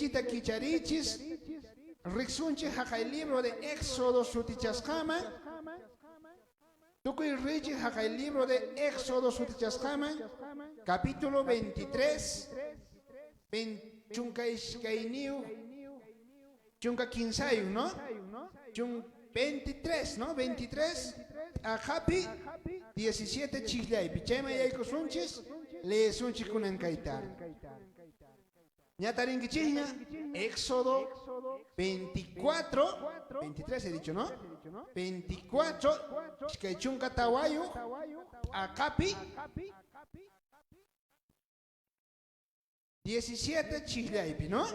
Bibliaykichikta kicharichis, riqsunchik haqay libro de Éxodo sutichasqaman. Tukuy riychik haqay libro de Éxodo sutichasqaman, capítulo 23, 22, 13, ¿no? 23, ¿no? 23, t'aqapi 17 chijllaypi. Chayman yaykusunchis, leesunchis kunan kayta. Ña tarinkichikña, Éxodo 24, 23 he dicho, ¿no? 24, 24, t'aqapi 17 chijllaypi, ¿no?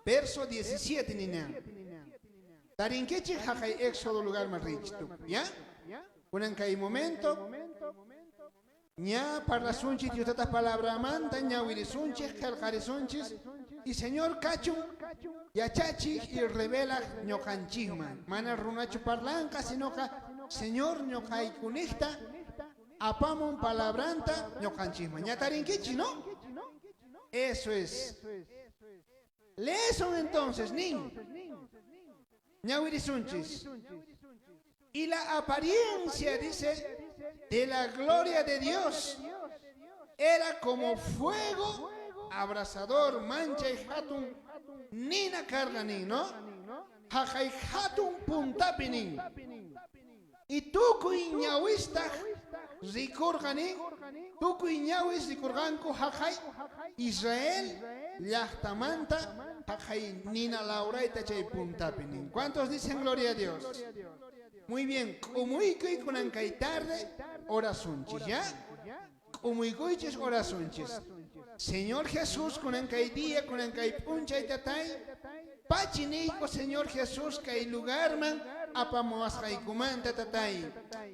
Verso 17 ninan. Tarinkichik haqay Éxodo lugarman riychik tukuy, ¿ya? Kunan kay momento ña parlasunchik Dios Tata palabramanta, ña wirisunchik, qhelqarisunchis, y Señor kachun yachachik y revelaj ñuqanchikman. Mana runachu parlanqa, sinoqa Señor ñuqaykunijta apamun palabranta ñuqanchikman. Ña tarinkichik, ¿no? Eso es. Leesun entonces, nin. Ñawirisunchis. Y la apariencia, dice, de la gloria de Dios era como fuego abrasador, manchay hatun nina karqa nin, ¿no? Haqay hatun puntapi nin. Y tukuy ñawistaj rikurqa nin, tukuy ñawis rikurqanku haqay Israel llaqtamanta haqay nina lawrayta chay puntapi nin. ¿Cuántos dicen gloria a Dios? Muy bien, k'umuykuy kunan kay tarde orasunchis, ¿ya? K'umuykuychis orasunchis. Señor Jesús, kunan kay día, kunan kay p'unchay tatay, pachi niyku Señor Jesús kay lugarman apamuwasqaykumanta tatay.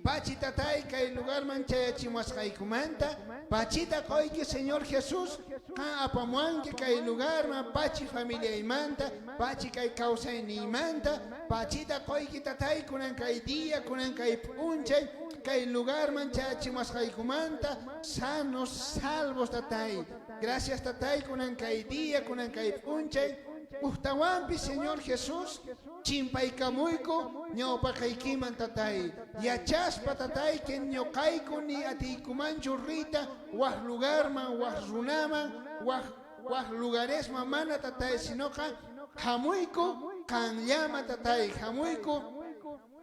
Pachi tatay kay lugarman chayachimuwasqaykumanta, pachita qoyki Señor Jesús, qan apamuwanki kay lugarman, pachi familiaymanta, pachi kay kawsayniymanta, pachita qoyki tatay kunan kay día, kunan kay p'unchay, kay lugarman chayachimuwasqaykumanta, sanos, salvos tatay. Gracias tatay kunan kay día, kunan kay p'unchay, ujtawanpis Señor Jesús, chimpaykamuyku ñawpaqaykiman tatay. Yachaspa tatay que ñuqayku ni atiykumanchu riyta waj lugarman, waj runaman, waj lugaresman mana tatay, sinoqa hamuyku qanllama tatay, hamuyku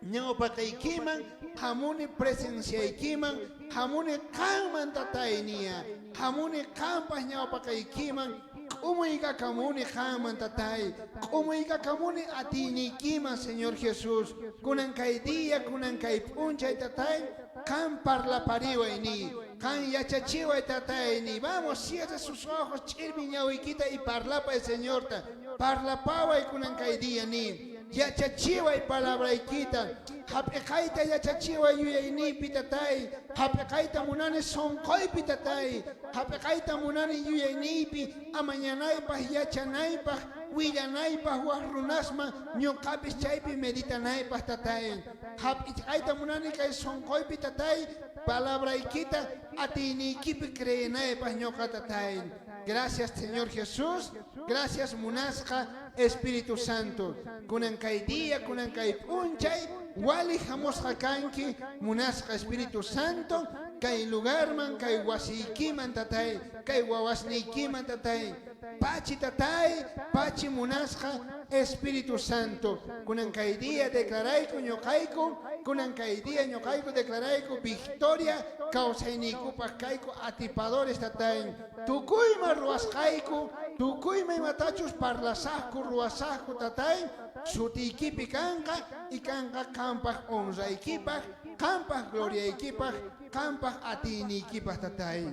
ñawpaqaykiman, hamuni presenciaykiman, hamuni qanman tatay niya, hamuni qanpaj ñawpaqaykiman, k'umuykakamuni qanman tatay, k'umuykakamuni atiyniykiman Señor Jesús, kunan kay día, kunan kay p'unchay tatay, qan parlapariway ni, qan yachachiway tatay ni. Vamos, cierre sus ojos, ch'irmi ñawiykita y parlapay Señorta, parlapaway kunan kay día ni. Yachachiway palabraykita, hap'iqayta yachachiway yuyayniypi tatay, hap'iqayta munani sonqoypi tatay, hap'iqayta munani yuyayniypi, amañanaypaj yachanaypaj, willanaypaj waj runasman ñuqapis chaypi meditanaypaj tatay. Hap'iqayta munani kay sonqoypi tatay, palabraykita atiyniykipi creenaypaj ñuqa tatay. Gracias Señor Jesús, gracias munasqa Espíritu Santo. Kunan kay día, kunan kay p'unchay, wali hamusqa kanki munasqa Espíritu Santo, kay lugarman, kay wasiykiman tatay, kay wawasniykiman tatay. Pachi tatay, pachi munasqa Espíritu Santo. Kunan kay día declarayku ñuqayku, kunan kay día ñuqayku declarayku victoria kawsayniykupaj kayku atipadores tatay. Tukuyman ruwasqayku, tukuyman imatachus parlasaqku, ruwasaqku tatay, sutiykipi kanqa y kanqa qanpaj honraykipaj, qanpaj gloriaykipaj, qanpaj atiyniykipaj tatay.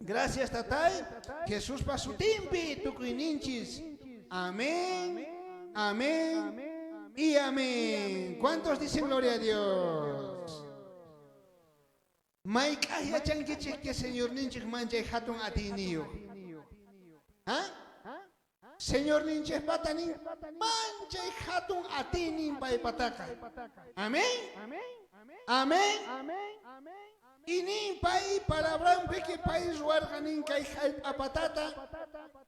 Gracias tatay, Jesuspa sutinpi tukuyninchis. Amén, amén y amén. ¿Cuántos dicen gloria a Dios? Mayk'aj yachankichik que Señorninchik manchay hatun atiyniyuq? ¿Ah? Señorninchikpata nin manchay hatun atiynin paypataqa. Amén. Amén. Y nin pay palabranpi que pay ruwarqa nin kay jallp'apatata.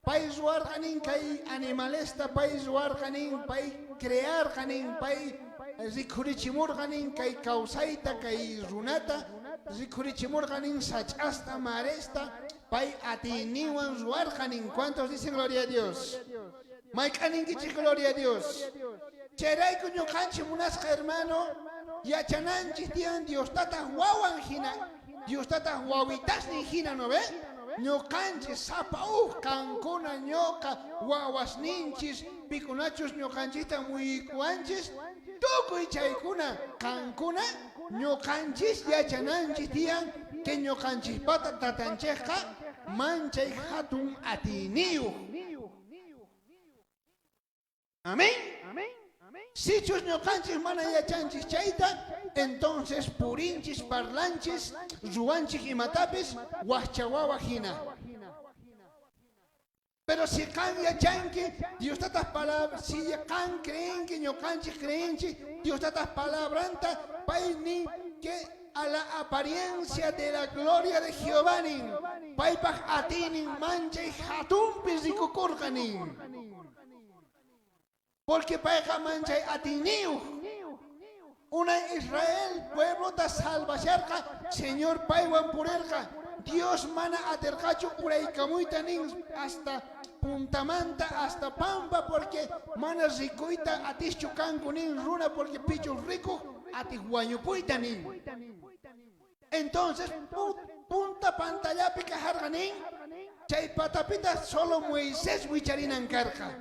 Pay ruwarqa nin kay animalesta, pay ruwarqa nin, pay crearqa nin, pay rikhurichimurqa nin kay kawsayta, kay runata, rikhurichimurqa nin sach'asta, maresta, pay atiyninwan ruwarqa nin. ¿Cuántos dicen gloria a Dios? Mayk'aninkichik gloria a Dios? Chayrayku ñuqanchik munasqa hermano, yachananchik tiyan Dios tataj wawan hina, Dios tataj wawitasnin hina, ¿no ve? Ñuqanchik sapa uj qankuna ñuqa wawasninchis, pikunachus ñuqanchikta muyuykuwanchis, tukuy chaykuna qankuna ñuqanchis yachananchik tiyan que ñuqanchikpata tatanchikqa manchay hatun atiyniyuq. Amén. Sichus ñuqanchik mana yachanchik chayta, entonces purinchis, parlanchis, ruwanchik imatapis wajcha wawa hina. Pero si qan yachanki, Dios tataq palabra, si qan creenki, ñuqanchik creenchik, Dios tataq palabranta, pay nin que a la apariencia de la gloria de Jehová nin, paypaj atiynin manchay hatunpi rikukurqa nin. Porque payqa manchay atiyniyuq. Unay Israel pueblota salvasharqa, Señor paywan purerqa. Dios mana aterqachu uraykamuyta nin hasta puntamanta hasta pampa, porque mana rikuyta atischu kanku nin runa, porque pichu rikuq atiq wañupuyta nin. Entonces punta pantallapi kajarqa nin, chay patapita solo Moisés wicharinan karqa.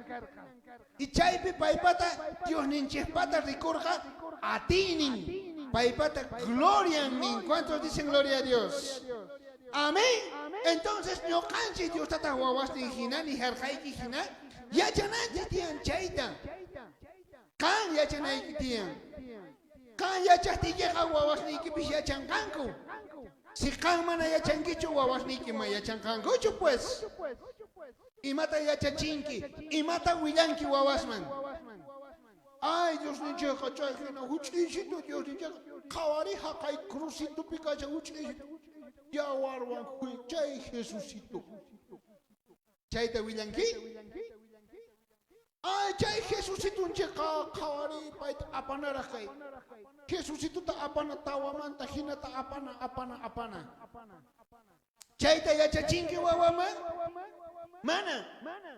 Y chaypi paypata Dios ninchikpata rikurqa atiynin, paypata gloria nin. ¿Cuántos dicen gloria a Dios? Amén. Entonces ñuqanchik Dios tataq wawasnin hina ni harqayki hina yachananchik tiyan chayta. Qan yachanayki tiyan. Qan yachaqtiykiqa wawasniykipis yachanqanku. Si qan mana yachankichu wawasniyki ma yachanqankuchu pues. Imata yachachinki, imata willanki wawasman. Ay, Dios ninchikqa chay hina huch'iysitu Dios ninchikqa qhawari haqay crucitupi kashan huch'iysitu yawarwan chay Jesucito. Chayta willanki? Ay, chay Jesucitunchikqa qhawari payta apanaraq kay. Jesucituta apana tawamanta hinata apana, apana, apana. Chayta yachachinki wawaman? Mana.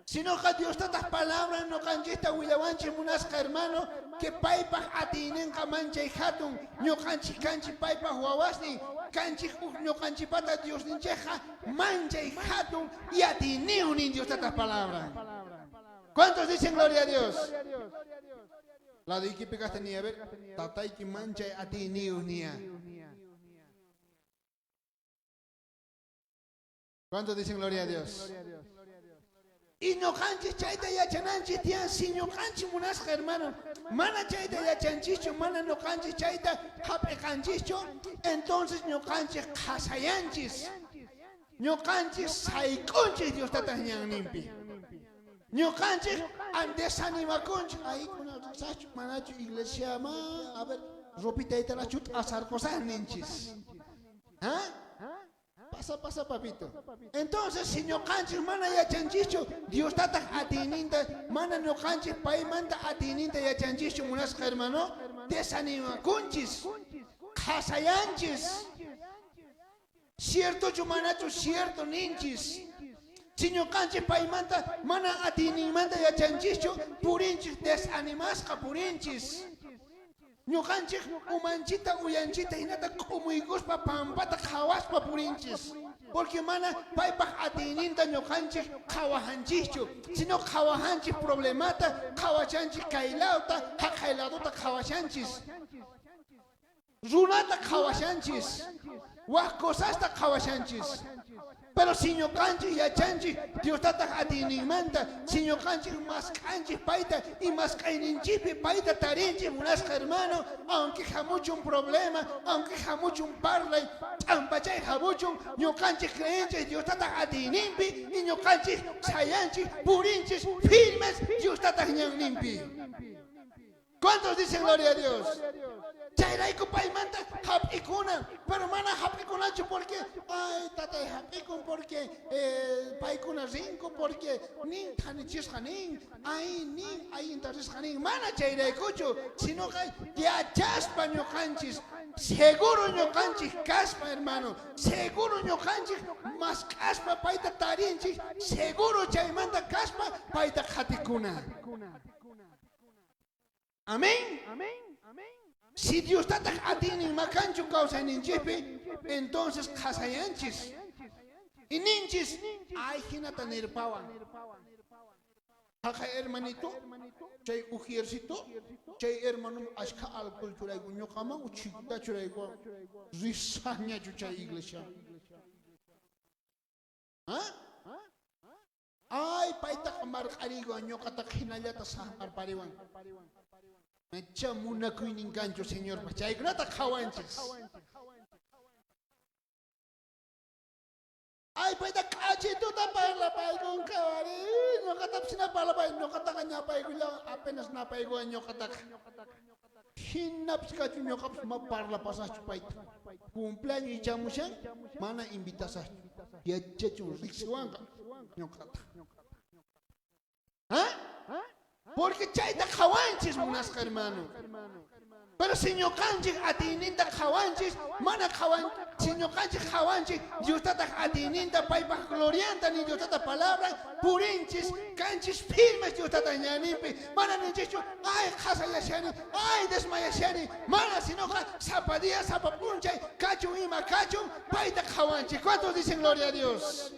Sinoqa Dios tataq palabra ñuqanchikta willawanchik munasqa hermano, que paypaq atiyninqa manchay hatun, ñuqanchik kanchik paypaq wawasnin, kanchik uj ñuqanchikpata Dios ninchikqa manchay hatun y atiyniyuq nin Dios tataq palabra. ¿Cuántos dicen gloria a Dios? Laduykipi kajta ni a ver, tatayki manchay atiyniyuq niya. ¿Cuántos dicen gloria a Dios? Y ñuqanchik chayta yachananchik tiyan, si ñuqanchik munasqa hermano, mana chayta yachanchischu, mana ñuqanchik chayta hap'iqanchischu, entonces ñuqanchik qhasayanchis, ñuqanchik sayk'unchik Dios tataq ñanninpi. Ñuqanchik desanimakunchik, ay kuna risaqchu, manachu iglesiaman, a ver, ropitaytarachu t'asarqusaq ninchis. ¿Ah? Pasa, pasa, papito. Entonces, si ñuqanchik mana yachanchischu, Dios tataq atiyninta, mana ñuqanchik paymanta atiyninta yachanchischu, munasqa hermano, desanimakunchis, qhasayanchis. Ciertochu manachu cierto ninchis. Si ñuqanchik paymanta mana atiyninmanta yachanchischu, purinchis desanimasqa purinchis. Ñuqanchik umanchita uyanchita hinata k'umuykuspa pampata qhawaspa purinchis. Porque mana paypaq atiyninta ñuqanchik qhawajanchischu, sino qhawajanchik problemata, qhawachanchik kay lawta, haqay ladota qhawashanchis. Runata qhawashanchis, waj cosasta qhawashanchis. Pero si ñuqanchik yachanchik Dios tataq atiyninmanta, si ñuqanchik mask'anchik payta y mask'ayninchikpi payta tarinchik munasqa hermano, aunque hamuchun problema, aunque hamuchun parlay, ch'ampachay hamuchun, ñuqanchik creenchik Dios tataq atiyninpi y ñuqanchik sayanchik purinchis firmes Dios tataq ñanninpi. ¿Cuántos dicen gloria a Dios? Chayrayku paymanta jap'ikuna, pero mana jap'ikunachu porque ay tatay jap'ikun porque paykuna rinku porque nin thanichisqa nin, ay nin allinta risqa nin, mana chayraykuchu, sinoqa yachaspa ñuqanchis, seguro ñuqanchis kaspa hermano, seguro ñuqanchis mask'aspa payta tarinchis, seguro chaymanta kaspa payta qhatikuna. Amén. Si Diostataj atiynin makanchu kawsayninchikpi, entonces qhasayanchis. Y ninchis, ay hinata nirpawan. Jaqay hermanito, chay ujiercito, chay hermano ashkha alcohol churayku, ñuqaman uchita churayku, risañachu chay iglesia. ¿Ah? Ay, paytaqa marq'ariywan, ñuqataqa hinallata saqmarpariwan. Macha munakuynin kanchu Señorpa, chaykunata qhawanchis. Ay, payta k'achituta parlapaykun qhawari, ñuqatapis hina parlapay, ñuqataqa ñapaykullawan, apenas napaykuwan ñuqataqa. Hinapis kachun ñuqapis ma parlapasaqchu payta. Cumpleaños ichamushan, mana invitasaqchu. Yachachun riqsiwanqa ñuqata. ¿Ah? Porque chayta qhawanchis munasqa hermano. Pero si ñuqanchik atiyninta qhawanchis, mana qhawan, si ñuqanchik qhawanchik Diostataq atiyninta paypaq glorianta ni Diostata palabra purinchis, kanchis firmes Diostata ñaninpi, mana ninchischu, ay qhasayashani, ay desmayashani, mana sinoqa sapa día, sapa p'unchay, kachun ima kachun, payta qhawanchik. ¿Cuántos dicen gloria a Dios?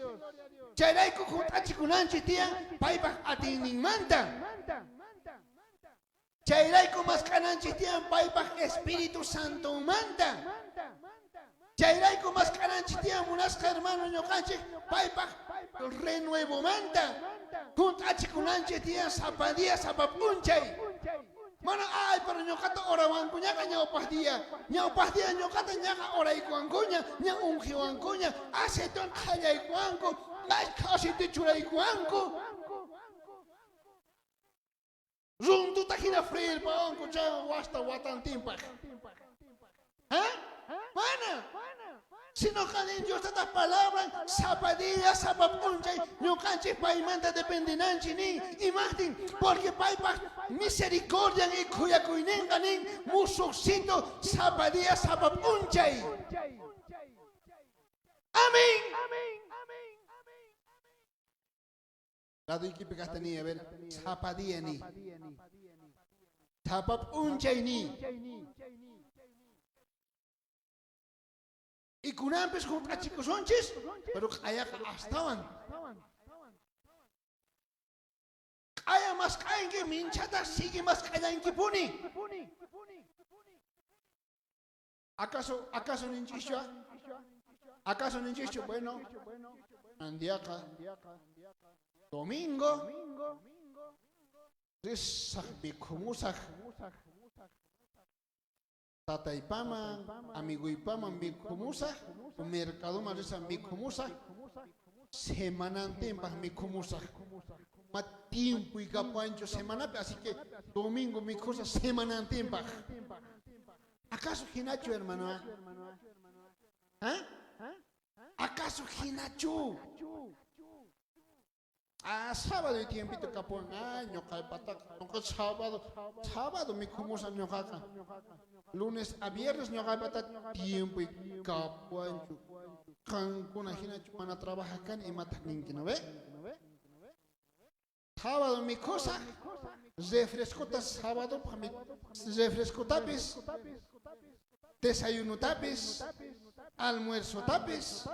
Chayrayku junt'achikunanchik tiyan paypaq atiyninmanta. Chayrayku mask'ananchik tiyan paypaq Espíritu Santonmanta. Chayrayku mask'ananchik tiyan munasqa hermano ñuqanchik paypaq renuevomanta. Junt'achikunanchik tiyan sapa día, sapa p'unchay. Mana ay, pero ñuqata orawankuñaqa ñawpaq día. Ñawpaq día ñuqata ñaqa oraykuwankuña, ña ungiwankuña, aceituan qhallaykuwanku, ashkha aceite churaykuwanku. Runtuta hina freirpawanku chay wasta watantinpaq. ¿Ah? Mana. Sino nin Diostataq palabran sapa día, sapa p'unchay ñuqanchik paymanta dependinanchik nin. Imajtin, porque paypaq misericordian y khuyakuyninqa nin musuqsito sapa día, sapa p'unchay. Amén. Laduykipi kajta ni, a ver, sapa día ni. Sapa p'unchay ni. Y kunanpis junt'achikusunchis, pero q'ayaqa astawan. Q'aya mask'anki, minchata sigue mask'allankipuni. ¿Acaso, acaso ninchischu? ¿Acaso ninchischu? Bueno, andiaqa domingo risaq mikhumusaq tataypaman, amiguypaman mikhumusaq, mercadoman risaq mikhumusaq, semanantinpaq mikhumusaq. Ma tiempo y kapuanchu semanapi, así que domingo mikhusaq semanantinpaq. ¿Acaso hinachu, hermano? ¿Ah? ¿Acaso hinachu? Ah, sábado y tiempito kapuan. Ah, ñuqaypataqa, ñuqa sábado, sábado mikhumusaq ñuqaqa. Lunes a viernes ñuqaypata tiempo y kapuanchu. Qankuna hinachu mana trabaja kani imataq ninki, ¿no ve? Sábado mikhusaq, refrescota sábado refrescotapis, desayunotapis, almuerzotapis,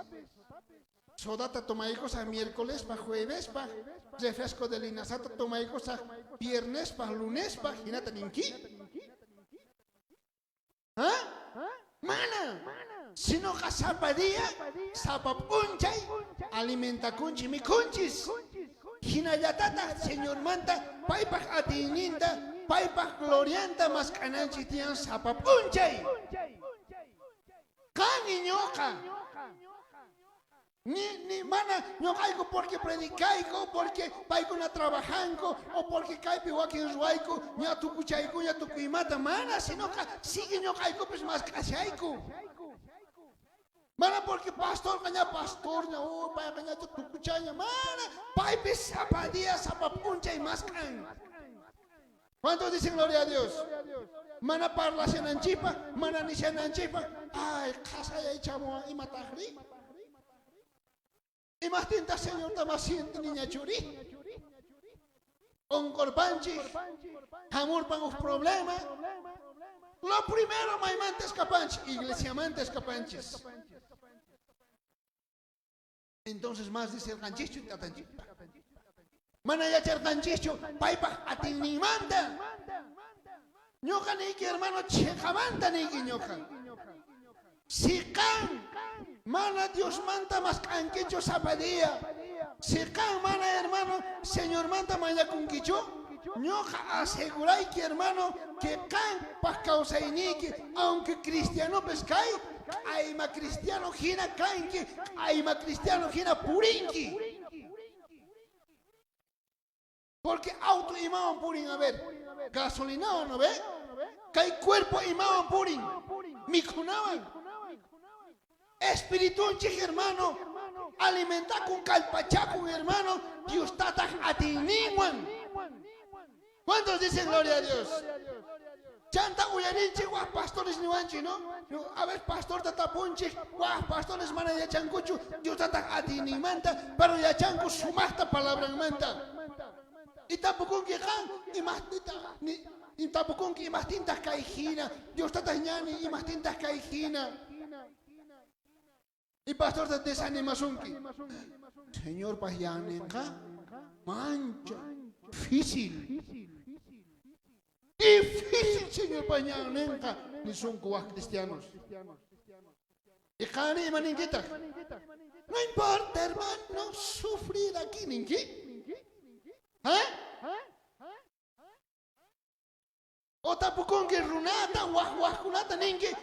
sodata tomaykusaq miércoles pa jueves pa, refresco de linazata tomaykusaq viernes pa lunes pa, hinata ninki. ¿Ah? Mana. Sinoqa sapa día, sapa p'unchay, alimentakunchis, mikhunchis. Hinallatataq Señormanta paypaq atiyninta, paypaq glorianta mask'ananchik tiyan sapa p'unchay. Qan ñuqa. Ni, ni mana ñoqayku porque predicayku, porque paykuna trabajanku, o porque kaypi wakin ruwayku, ña tukuchaykuña tukuymata, mana, sinoqa sigue ñoqaykupis mask'ashayku. Mana porque pastorqa ña pastorña, oh, payqa ña tukuchaña, mana, paypis sapa día, sapa p'unchay mask'an. ¿Cuántos dicen gloria a Dios? Mana parlashananchikpaq, mana nishananchikpaq, ay, qhasayay chamuwan imatajri? Imajtintaq Señorta más sientiniña churi? Onqorpanchik, hamurpan uj problema. Lo primero maymanta escapanchik, iglesiamanta escapanchis. Entonces más dicerqanchischu tatanchikpa. Mana yacharqanchischu paypaq atinninmanta. Ñoqa niyki hermano cheqamanta niyki ñoqa. Si qan mana Diosmanta mask'ankichu sapa día, si qan mana hermano Señormanta mañakunkichu, ñoqa asegurayki hermano que qan paq kawsayniyki, aunque cristianopis kay, q'ayma cristiano hina kanki, q'ayma cristiano hina purinki. Porque auto imawan purin, a ver, gasolinawan, ¿no ve? Kay cuerpo imawan purin, mikhunawan. Espiritunchik, hermano, alimentakun, kallpachakun, hermano, Dios tataq atiyninwan. ¿Cuántos dicen gloria a Dios? Chanta uyarinchik waj pastores niwanchik, ¿no? A ver, pastorta tapunchik, waj pastores mana yachankuchu Dios tataq atiyninmanta, pero yachanku sumaqta palabranmanta. Y tapukunki qan, imajtita, ni, y tapukunki imajtintaq kay hina, Dios tataq ñani, imajtintaq kay hina. Y pastorta desanimasunki. Señorpaq ñanninqa mancha difícil. Difícil Señorpaq ñanninqa nisunku waj cristianos. Y qani ima ninkitaq? No importa, hermano, sufrir aquí ninki. ¿Eh? O tapukunki runata, waj wajkunata ninki.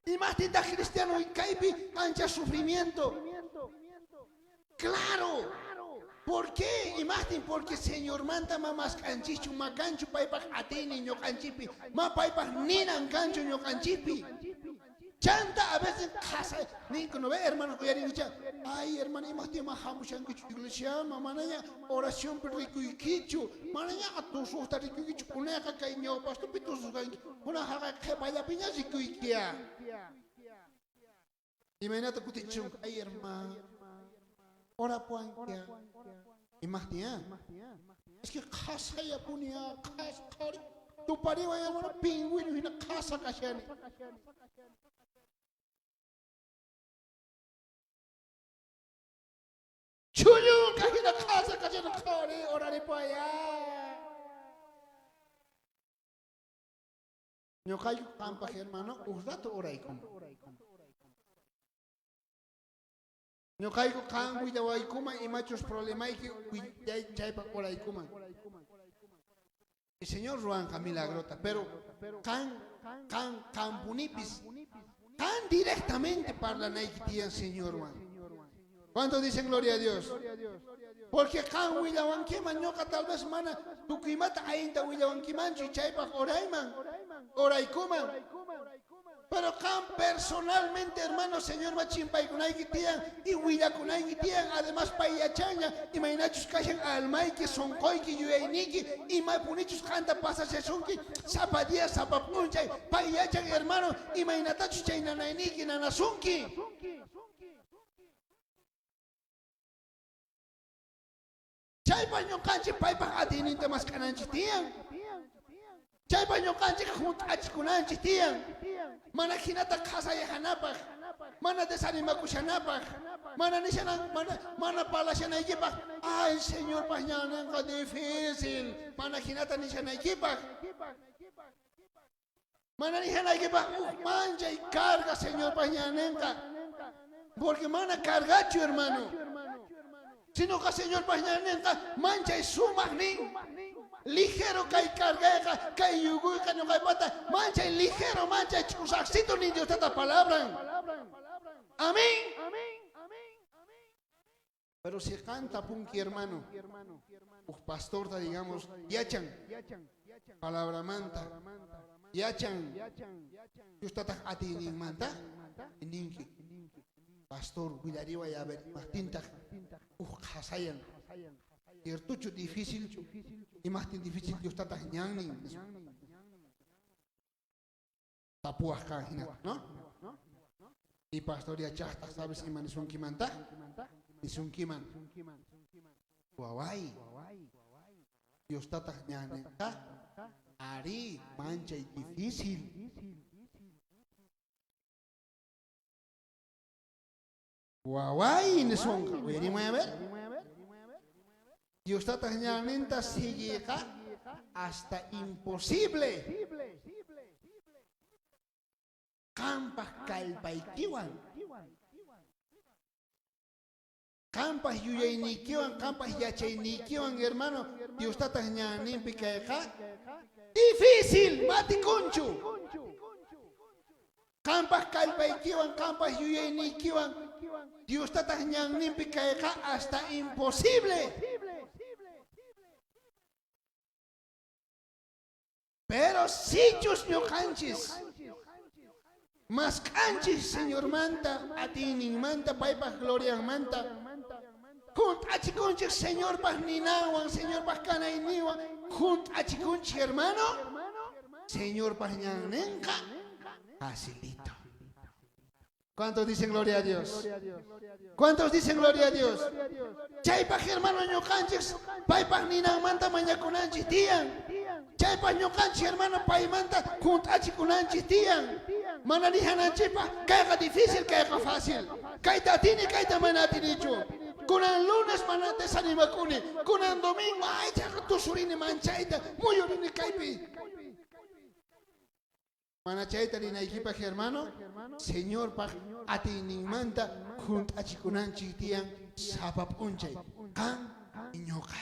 Imajtintaq cristiano kaypi ancha sufrimiento. Claro. ¿Por qué? Imajtin porque Señormanta ma mask'anchischu, ma kanchu paypaq atiynin ñuqanchikpi, ma paypaq ninan kanchu ñuqanchikpi. Chanta a veces qhasa ninku, ¿no ve, hermanos? Uyarinkicha, ay, hermano, imajtin ma hamushankichu iglesiaman, manaña oracionpi rikuykichu, manaña tusuqta rikuykichu, kunayqa kay ñawpastupi tusuqanki, kunan haqay qhipallapiña rikuykiya. Imaynata kutichun, ay, hermano, orapuankia. Imajtin, ah? Es que qhasayapuni, ah, qhas, qhari, tupariwan, hermano, pingüino hina qhasa kashani. Chullunka hina qhasa kashani, qhari, oraripuaya. Ñuqayku qampaq, hermano, uj rato oraykum. Ñuqayku qan willawaykuman imachus problemayki willay chaypaq oraykuman. El Señor ruwanqa milagrota, pero qan qan qampunipis qan directamente parlanayki tiyan Señorwan. ¿Cuántos dicen gloria a Dios? Porque qan willawankiman, ñuqa tal vez mana tukuymata allinta willawankimanchu chaypaq orayman, oraykuman. Pero qan personalmente, hermano, Señor chimpaykunayki tiyan y willakunayki tiyan, además pay yachaña, imaynachus kashan almayki, sonqoyki, yuyayniyki, imapunichus qanta pasashasunki, sapa día, sapa p'unchay, pay yachan, hermano, imaynatachus chay nanayniyki nanasunki. Chaypaq ñuqanchik paypaq atiyninta mask'ananchik tiyan. Chaypaq ñuqanchik junt'achikunanchik tiyan. Mana hinata qhasayajanapaq, mana desanimakushanapaq, mana nishanan, mana, mana parlashanaykipaq, ay Señorpaq ñanninqa difícil, mana hinata nishanaykipaq. Mana nishanaykipaq uj manchay carga Señorpaq ñanninqa. Porque mana cargachu, hermano. Sino que Señorpaq ñanninqa manchay sumaq nin. Ligero kay cargayqa, kay yuguyqa ñuqaypata, manchay ligero, manchay ch'usaqsito nin Dios tata palabran. Amén. Pero si qan tapunki, hermano, uj pastorta, digamos, yachan palabramanta, yachan Diostataq atiyninmanta, ninki, pastor, willariway, a ver, imajtintaq uj qhasayan, ciertochu difícilchu, imajtin difícil Diostataq ñannin, tapuwaj qan hina, ¿no? Y pastor yachajtaj, ¿sabes ima nisunkimanta? Nisunkiman, waway, Diostataq ñanninqa, arí, manchay difícil. Waway nisunqa, uyarimay a ver. Diostataq ñanninta siguiyqa hasta imposible. Qampaq kallpaykiwan, qampaq yuyayniykiwan, qampaq yachayniykiwan, hermano, Diostataq ñanninpi kayqa difícil, matikunchu. Qampaq kallpaykiwan, qampaq yuyayniykiwan, Diostataq ñanninpi kayqa hasta imposible. Pero sichus ñuqanchis mask'anchis Señormanta, atiyninmanta, paypaq glorianmanta, junt'achikunchis Señorpaq ninanwan, Señorpaq kanayninwan, junt'achikunchis, hermano, Señorpaq ñanninqa facilito. ¿Cuántos dicen gloria a Dios? ¿Cuántos dicen gloria a Dios? Chaypaq, hermano, ñuqanchis paypaq ninanmanta mañakunanchis tiyan. Chaypaq ñuqanchis, hermano, paymanta junt'achikunanchis tiyan. Mana nijananchikpaq kayqa difícil, kayqa fácil. Kayta atini, kayta mana atinichu. Kunan lunes mana desanimakuni. Kunan domingo, ay, chayqa tusurini manchayta, muyurini kaypi. Mana chayta rinaykipaq, hermano, Señorpaq atiyninmanta junt'achikunanchik tiyan sapa p'unchay. Qan y ñuqa.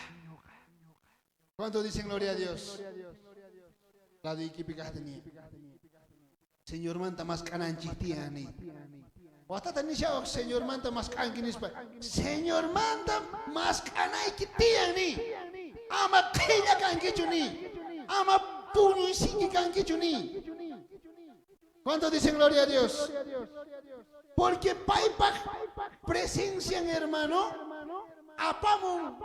¿Cuántos dicen gloria a Dios? Laduykipi kajta niy. Señormanta mask'ananchik tiyan niy. Watata nishawaq Señormanta mask'anki nispa. Señormanta mask'anayki tiyan niy. Ama qhella kankichu niy. Ama puñuysinki kankichu niy. ¿Cuántos dicen gloria a Dios? Porque paypaq presencian, hermano, apamun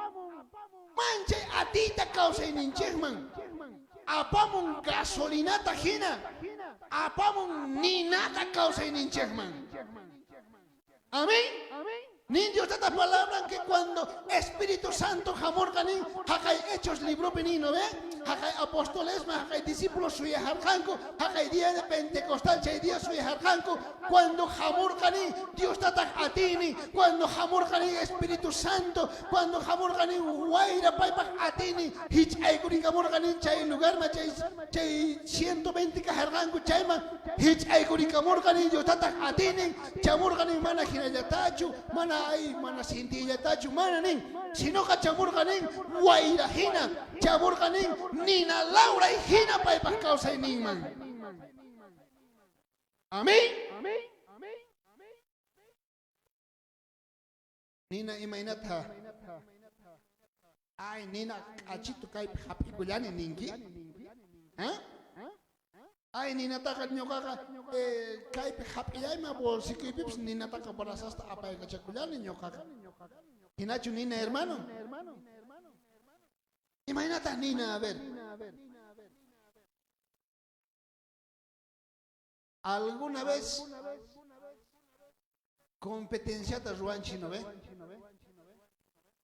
manchay atiyta kawsayninchikman. Apamun gasolinata hina, apamun ninata kawsayninchikman. Amén. Nin Dios tata palabra que cuando Espíritu Santo jamurqa nin, jaqay Hechos libropi nin, ¿no ve? Jaqay apóstoles, jaqay discípulos suyajarqanku, jaqay día de Pentecostal chay día suyajarqanku, cuando jamurqa nin, Dios tata atiynin, cuando jamurqa nin Espíritu Santo, cuando jamurqa nin wayra paypaq atiynin, hich'aykurikamurqa nin chay lugarman, chay 120 kajarqanku chayman hich'aykurikamurqa nin Dios tata atiynin, chamurqa nin mana hinallatachu, mana ay, mana sintillatachu, mana nin, sinoqa chamurqa nin wayra hina, chamurqa nin nina lawray hina paypaq kawsayninman. Amén. Nina imaynata? Ay, nina k'achitu kaypi hap'ikullani ninki. ¿Ah? Ay, ninataqa ñuqaqa kaypi hap'illayman bolsikuypipis ninataqa brasasta apaykachakullani ñuqaqa. Hinachu nina, hermano? Imaynataq nina? A ver. ¿Alguna vez competenciata ruwanchik, no ve?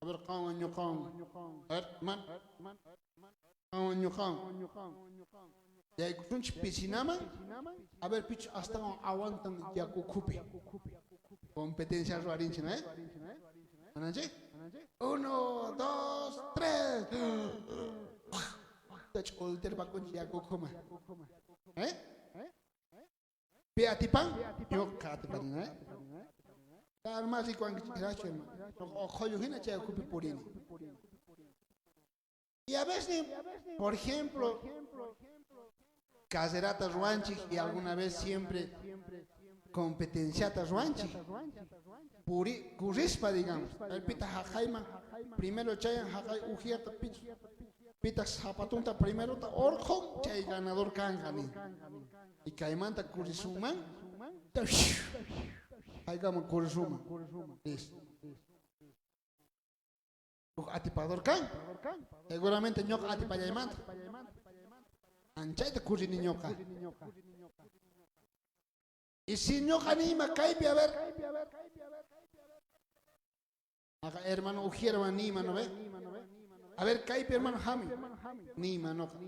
A ver, qanwan ñuqawan. A ver, man. Qanwan ñuqawan. Yaykusunchik piscinaman. A ver, pichu astawan aguantan yaku ukhupi. Competencia ruwarinchik, ¿no? Mananchik? 1, 2, 3. Ch'ultirpakunchik yaku ukhuman. ¿Eh? Pi atipan? Ñuqa atipani, ¿eh? Más rikuankichikchu, hermano. Oqollu hina chay ukhupi purini. Y a veces, por ejemplo, carrerata ruanchik y alguna vez siempre Competenciata ruwanchej. Puri, currispa, digamos. Pita jaqayman primero chayan jaqay ujyata pitaq zapatunta primerota orqhon chay ganador kanqa nin. Y kaymanta currisunman jaykaman currisunman. Listo. Uj atipador kan. Seguramente ñoqa atipallaymanta. Anchayta currini ñoqa. Y si ñoqa niyma kaypi, a ver. Aqa hermano Ujierwan niyma, ¿no ve? A ver, kaypi hermano hami. Niyma noqa.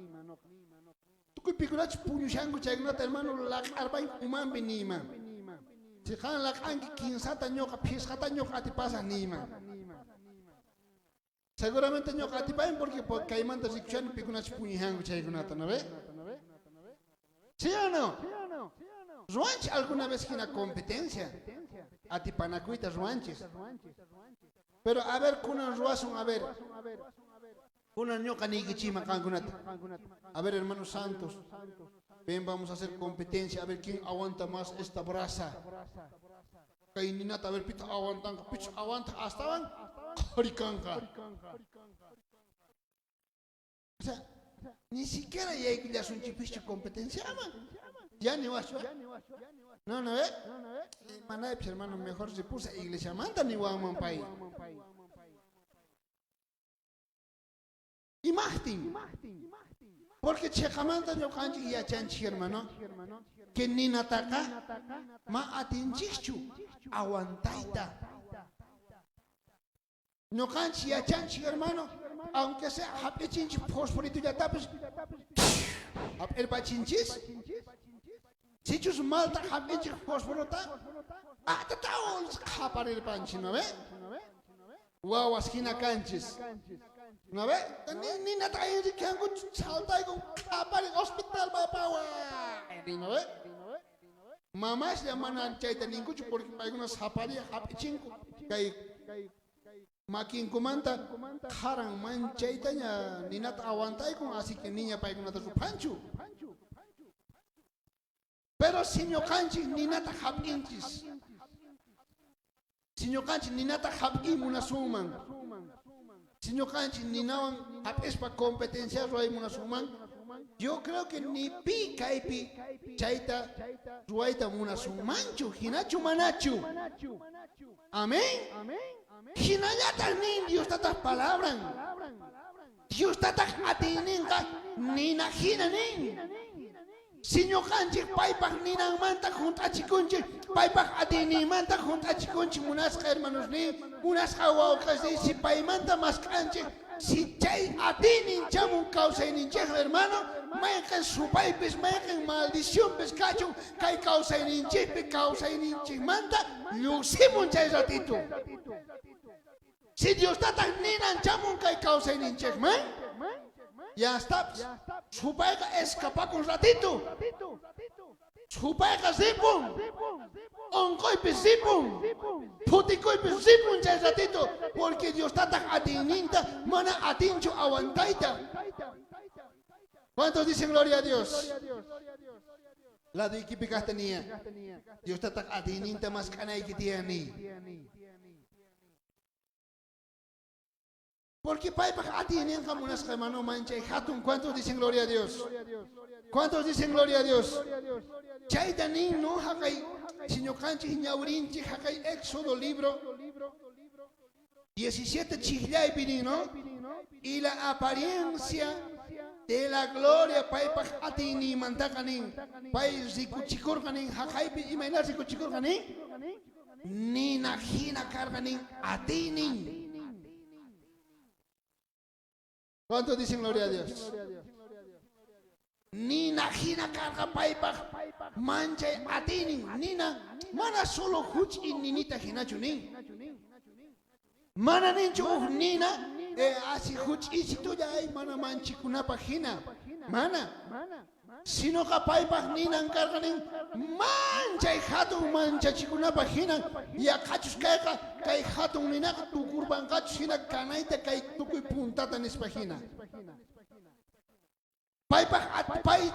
Tukuy pikunachus puñushanku chaykunata hermano laq'arpay umanpi niyma. Si qan laq'anki kinsata ñoqa phisqata ñoqa atipasaj niyma. Seguramente ñoqa atipayn porque kaymanta rikushani pikunachus puñushanku chaykunata, ¿no ve? ¿Sí o no? Ruwanchis alguna vez hina competencia. Atipanakuyta ruwanchis. Pero a ver, kunan ruwasun, a ver. Kunan ñoqa niykichikman qankunata. A ver, hermanos santos, ven, vamos a hacer competencia, a ver quién aguanta más esta brasa. Kay ninata, a ver, pita aguantanqa, pichus aguanta astawan qhari kanqa. O sea, ni siquiera yaykullasunchikpischu competenciaman. Ya niwaschu. No, no, eh? Manaypis, hermano, mejor ripusa iglesiamanta niwanman pay. Imajtin. Porque cheqamanta ñuqanchik yachanchik, hermano, que ninataqa ma atinchikchu aguantayta. Ñuqanchik yachanchik, hermano, aunque sea hap'ichinchik fosforitullatapis hap'irpachinchis. Sichus malta hap'inchik fosforota, atatawan qhaparirpanchik, ¿no ve? Wawas hina kanchis. ¿No ve? Ninata ayrikanku saltayku qhaparin hospital papawa. ¿No ve? Mamaslla mana chayta ninkuchu porque paykuna saparia hap'ichinku kay makinkumanta qaran manchaytaña ninata aguantaykun, así que niña paykunata ruphanchu. Pero si ñuqanchik ninata hap'inchis, si ñuqanchik ninata hap'iy munasunman, si ñuqanchik ninawan hap'ispa competencia ruway munasunman, yo creo que ni pi kaypi chayta ruwayta munasunmanchu, hinachu manachu. Amén. Hinallataq nin Dios tataq palabran. Dios tataq atiyninqa nina hina nin. Si ñuqanchik paypaq ninanmanta junt'achikunchik, paypaq atiyninmanta junt'achikunchik, munasqa hermanosnin, munasqa wawqasnin, si paymanta mask'anchik, si chay atiynin chamun kawsayninchik, hermano, mayqen supaypis, mayqen maldicionpis kachun, kay kawsayninchikpi, kawsayninchikmanta lluqsimun chay ratito. Si Dios tataq ninan chamun kay kawsayninchikman, ya está. Supayqa escapakun ratito. Supayqa ripun. Onqoypis ripun. Phutikuypis ripun chay ratito. Porque Dios tataq atiyninta mana atinchu aguantayta. ¿Cuántos dicen gloria a Dios? Laduykipi kajta niya. Dios tataq atiyninta mask'anayki tiyan niy. Porque paypaq atiyninqa munasqa hermano manchay hatun. ¿Cuántos dicen gloria a Dios? ¿Cuántos dicen gloria a Dios? Chayta nin no haqay si ñuqanchik ñawrinchik haqay Éxodo libro 17 chijllaypi nin, ¿no? Y la apariencia de la gloria paypaq atiyninmantaqa nin. Pay rikuchikurqa nin haqaypi imayna rikuchikurqa nin? Nina hina karqa nin atiynin. ¿Cuántos dicen gloria a Dios? Nina hina karqa paypaq manchay atiynin. Nina mana solo huch'i ninita hinachu nin. Mana ninchu uj nina asi huch'isitulla ay mana manchikunapaq hina. Mana. Sinoqa paypaq ninan karqa nin manchay hatun manchachikunapaq hina yaqachus kayqa kay hatun ninaqa tukurpanqachus hina kanayta kay tukuy puntata nispa hina. Paypaq pay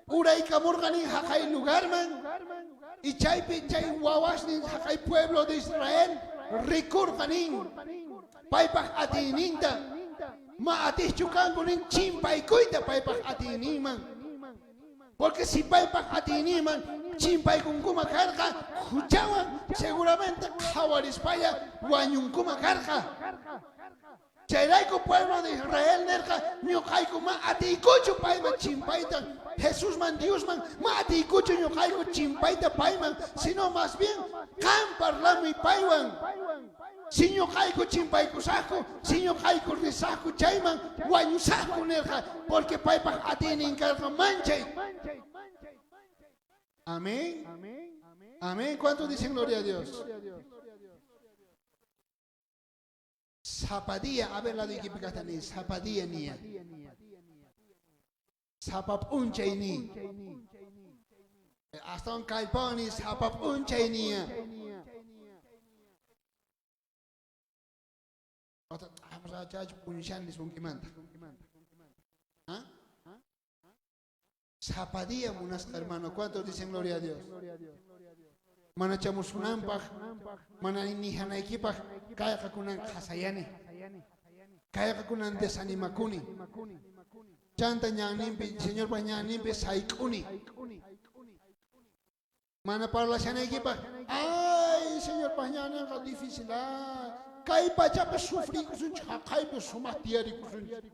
Uraykamorqa nin jaqay lugarman. Y chaypi chay wawasnin jaqay pueblo de Israel rikorqa nin. Paypaj atiyninta ma atijchu kanku nin chimpaykuyta paypaj atiyninman. Porque si paypaj atiyninman chimpaykunkuma karqa, juchawan seguramente qhawarispalla wañunkuma karqa. Chayrayku pueblo de Israel nerqa, ñoqayku ma atiykuchu payman chimpayta, Jesusman, Diosman, ma atiykuchu ñoqayku chimpayta payman, sino más bien qan parlamuy paywan. Si ñoqayku chimpaykusajku, si ñoqayku risajku chayman, wañusajku nerqa, porque paypaj atiynin karqa manchay. Amén. Amén. ¿Cuántos dicen gloria a Dios? Sapa día, a ver la de ni, sapa día ni. Sapa p'unchay ni. Astawan kallpawan ni sapa p'unchay ni. P'unchan nisunkimanta. ¿Ah? Sapa día munasqa hermano, ¿cuántos dicen gloria a Dios? Mana chamusunanpaj, mana nijanaykipaj, kayqa kunan qhasayani. Kayqa kunan desanimakuni. Chanta ñanninpi, Señorpa ñanninpi sayk'uni. Mana parlashanaykipaj, ay, Señorpa ñanninqa difícil, ah. Kay pachapi sufrikusunchik, jaqaypi sumaq tiyarikusunchik.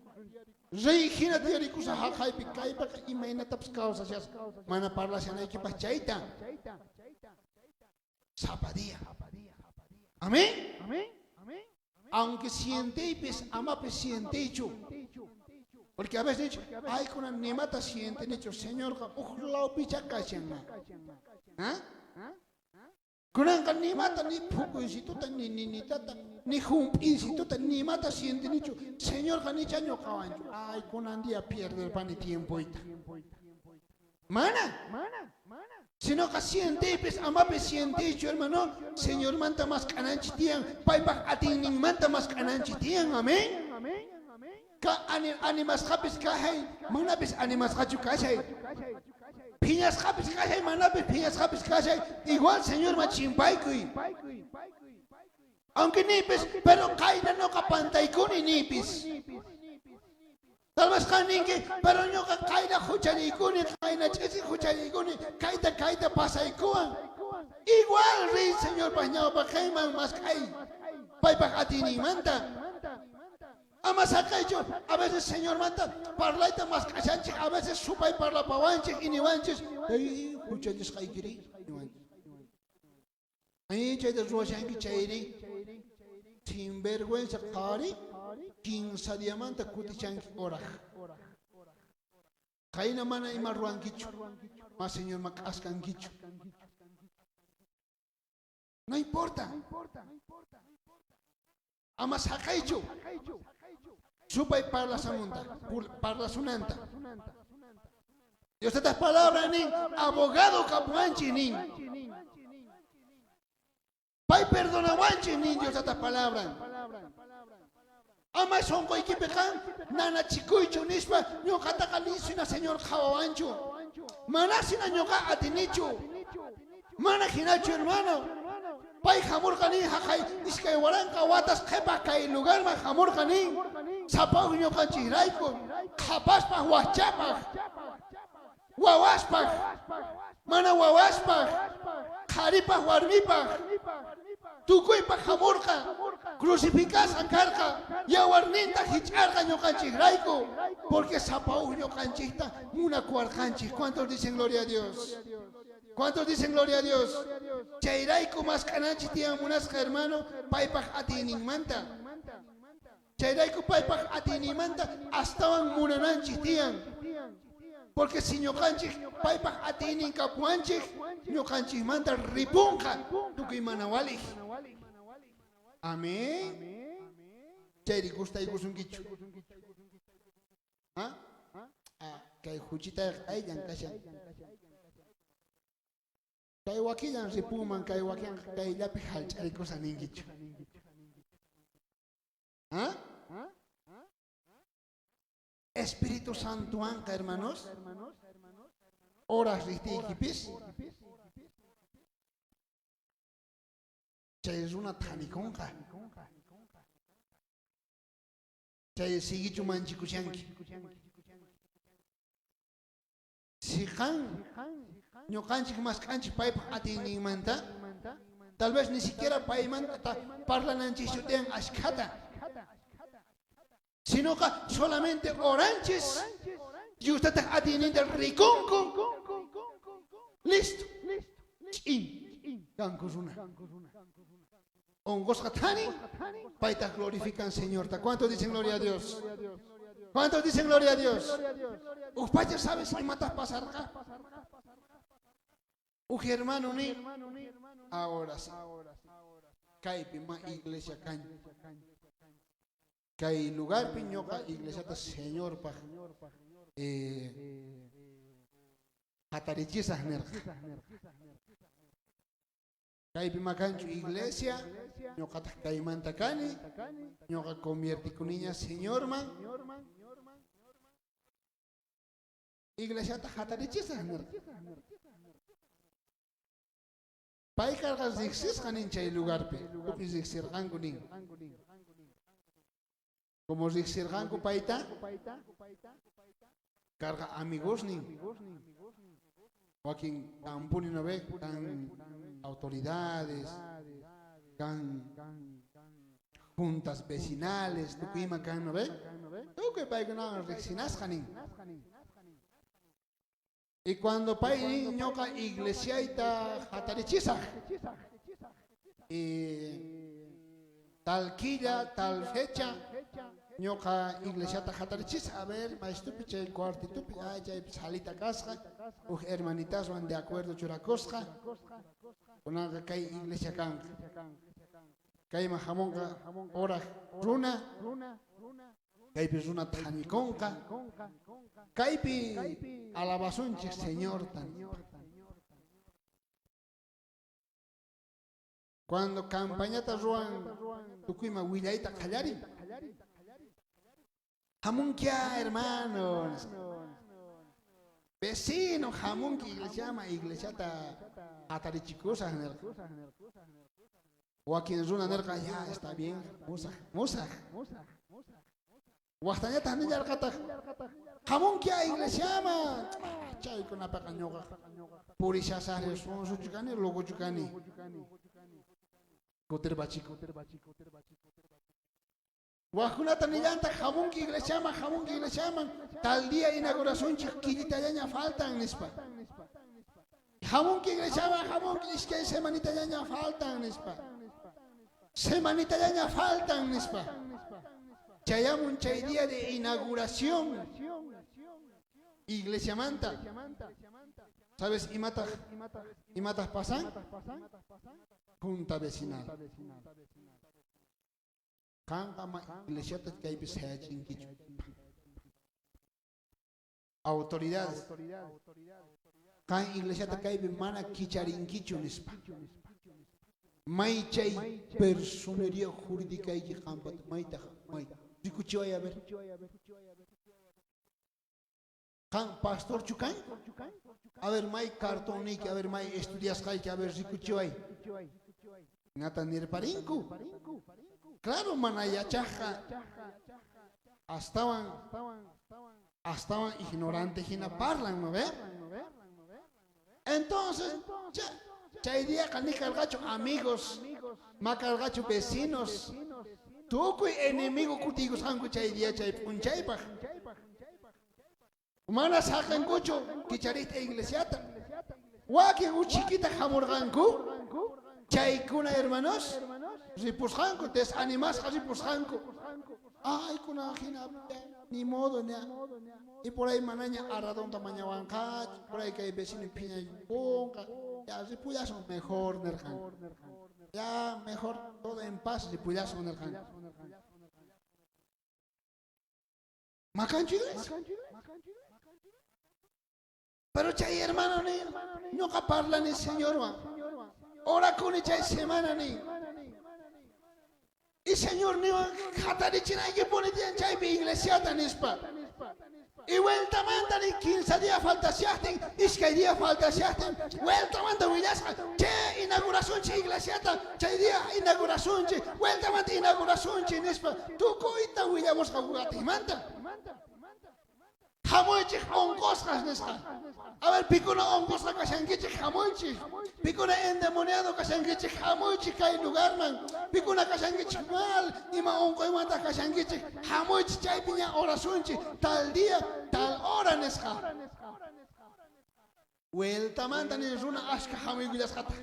Rey hina tiyarikusa jaqaypi, kaypaqa imaynatapis kawsashasqa. Mana parlashanaykipaj chayta. Sapa día. Amén. Aunque sienteypis, amapis sienteychu. Porque a veces ay kunan nimata sientenichu, Señorqa uj lawpicha kashan. ¿Ah? Kunanqa nimata ni phukuysituta ni ninitata ni jump'iysituta nimata sientenichu. Señorqa nicha ñuqawanchu. Ay, kunan día pierderpani tiempoyta. Mana. Sinoqa sienteypis, amapis sienteychu, hermano. Señormanta mask'ananchik tiyan, paypaj atiyninmanta mask'ananchik tiyan. Amén. Ka animasqapis kashay, manapis animasqachu kashay. Phiñasqapis kashay, manapis phiñasqapis kashay. Igual Señorman chimpaykuy. Aunque nipis, pero kayna noqa pantaykuni nipis. Tal vez qan ninki, pero ñuqa kayna huchallikuni, kayna ch'isi huchallikuni, kayta kayta pasaykuwan. Igual riy Señorpaj ñawpaqenman mask'ay, paypaj atiyninmanta. Ama saqeychu, a veces Señormanta parlayta mask'ashanchik, a veces supay parlapawanchik y niwanchis, ay, huchallisqaykiri, niwanchis. Ay, chayta ruwashanki chayri, sinvergüenza qhari, kinsa diamanta kutichanki oraj. Qayna mana ima ruwankichu, ma Señorman k'askankichu. No importa. Ama saqeychu supay parlasamunta, parlasunanta. Dios tataj palabra nin, abogado kapuwanchik nin. Pay perdonawanchik nin Dios tataj palabra. Ama sonqoykipi qan nanachikuychu nispa ñuqataqa lisina Señor qhawawanchu. Manasina ñuqa atinichu. Mana hinachu hermano. Pay hamurqa nin jaqay 2000 watas qhepa kay lugarman hamurqa nin. Sapa uj ñuqanchikrayku qhapaspaj wajchapaj wawaspaj mana wawaspaj qharipaj warmipaj tukuypaj hamurqa crucificasqa karqa yawarninta hich'arqa ñuqanchikrayku porque sapa uj ñuqanchikta munakuwarqanchik. ¿Cuántos dicen gloria a Dios? ¿Cuántos dicen gloria a Dios? Chayrayku mask'ananchik tiyan munasqa hermano paypaj atiyninmanta. Chayrayku paypaj atiyninmanta astawan munananchik tiyan. Porque si ñuqanchik paypaj atiynin kapuwanchik, ñuqanchikmanta ripunqa tukuy mana walij. Amén. Chayri gustaykusunkichu. ¿Ah? Ah, kay huchitayqa ayllan kashan. Kay wakillan ripunman, kay wakin kayllapi hallch'arikusa ninkichu. ¿Ah? Espíritu Santowanqa, hermanos, Oraj rejtiykipis chay runa thanikonqa. Chay siguichu manchikushanki. Si qan ñuqanchik mask'anchik paypaq atiyninmanta, tal vez ni siquiera paymanta parlananchikchu tiyan ashkhata. Sinoqa solamente oranchis, Diostataq atiyninta rikunku. Listo. Ch'in kanku runa. Onqosqa thani, paytaq glorifican Señorta. ¿Cuántos dicen gloria a Dios? ¿Cuántos dicen gloria a Dios? Uj pacha sabes imataq pasarqa? Uj hermano ni ahora sí. Kaypi ma iglesia kan. Kay lugarpi ñuqa iglesiata Señorpaq hatarichisaj nirqa. Kaypi makanchu iglesia, ñuqataq kaymanta kani, ñuqa conviertikuniña Señorman. Iglesiata hatarichisaj nirqa. Pay karqa riqsisqa nin chay lugarpi, tukuy riqsirqanku nin. Como riqsirqanku payta, karqa amigosnin. Wakin kanpuni no ve, kan autoridades, kan juntas vecinales, tukuy ima kan no ve. Tukuy paykunawan riqsinasqa nin. Y cuando pay nin ñuqa iglesiayta hatarichisaj, y tal killa, tal fecha, ñuqa iglesiata hatarichisaj, a ver, maystupi chay cuartitupi, ay, chaypi salita kasqa, uj hermanitaswan de acuerdo churakusqa, kunanqa kay iglesia kanqa. Kayman hamunqa oraj runa, kaypi runa thanikonqa, kaypi alabasunchik Señorta. Cuando campañata ruwan tukuyman willayta qallarin. Hamunkia, hermano. Vecino, hamunki iglesiaman, iglesiata hatarichikusaj nirqa. Wakin runa nirqa, ya, está bien, musaj, musaj. Wajtañataq nillarqataq, hamunkia iglesiaman. Chaykunapaqa ñuqa purishasaqri, sonsochu kani, locochu kani. Kutirpachiku. Wajkunata nillantaq, hamunki iglesiaman, hamunki iglesiaman, tal día inauguracionchik killitallaña faltan nispa. Hamunki iglesiaman, hamunki iskay semanitallaña faltan nispa. Semanitallaña faltan nispa. Chayamun chay día de inauguración iglesiamanta. ¿Sabes imataq imataq pasan? Junta vecinal. Qanqa ma iglesiata kaypi sayachinkichu. Autoridades. Qan iglesiata kaypi mana kicharinkichu nispa. May chay personería jurídicayki qanpata maytaq may rikuchiway a ver. Qan pastorchu kan? A ver may cartonniyki, a ver may estudiasqayki, a ver rikuchiway. Nata nirparinku. Claro, mana yachajqa astawan astawan ignorante hina parlan, ¿no ve? Entonces, chay diaqa ni karqachu amigos, ma karqachu vecinos, tukuy enemigo kutiykusqanku chay día chay p'unchaypaq. Mana saqenkuchu kichariyta iglesiata. Wakin uchikita hamurqanku, chaykuna hermanos ripusqanku, desanimasqa ripusqanku. Ay, kuna hina ni modo ña. Y por ahí manaña arradonta mañawanqachu, por ahí kay vecino phiñaykunqa. Ya ripullasun mejor nirqanku. Ya mejor todo en paz ripullasun nirqanku. Makanchu iglesia. Pero chay hermano ni, ñuqa parlani Señorwan. Orakuni chay semana ni. Y Señor niwan hatarichinayki puni tiyan chaypi iglesiata nispa. Y vueltamanta ni 15 día faltashajtin, iskay día faltashajtin, vueltamanta willasqa, che inaugurasunchik iglesiata, chay día inaugurasunchik, vueltamanta inaugurasunchik nispa, tukuyta willamusqa watimanta. Jamuychik onqosqas nisqa. A ver, pikuna onqosqa kashankichik, jamuychik. Pikuna endemoniado kashankichik, jamuychik kay lugarman. Pikuna kashankichik mal, ima onqoymanta kashankichik, jamuychik chaypi ña orasunchik, tal día, tal hora nisqa. Vueltamanta nin runa ashka jamuykullasqata.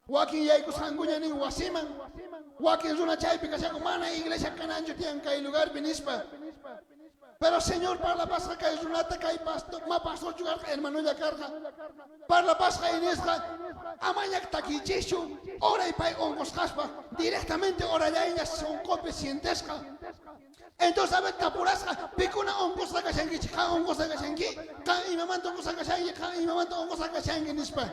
Wakin yaykusqankuña nin wasiman, wakin runa chaypi kashanku mana iglesia kananchu tiyan kay lugarpi nispa. Pero Señor parlapasqa kay runata kay pastor, ma pastorchu karqa, hermanolla karqa. Parlapasqa y nisqa, amaña takiychischu, oray pay onqosqaspa, directamente orallayña sonqopi sientesqa. Entonces, a ver, tapurasqa, pikuna onqosqa kashankichik, qan onqosqa kashanki, qan imamanta onqosqa kashanki, qan imamanta onqosqa kashanki nispa.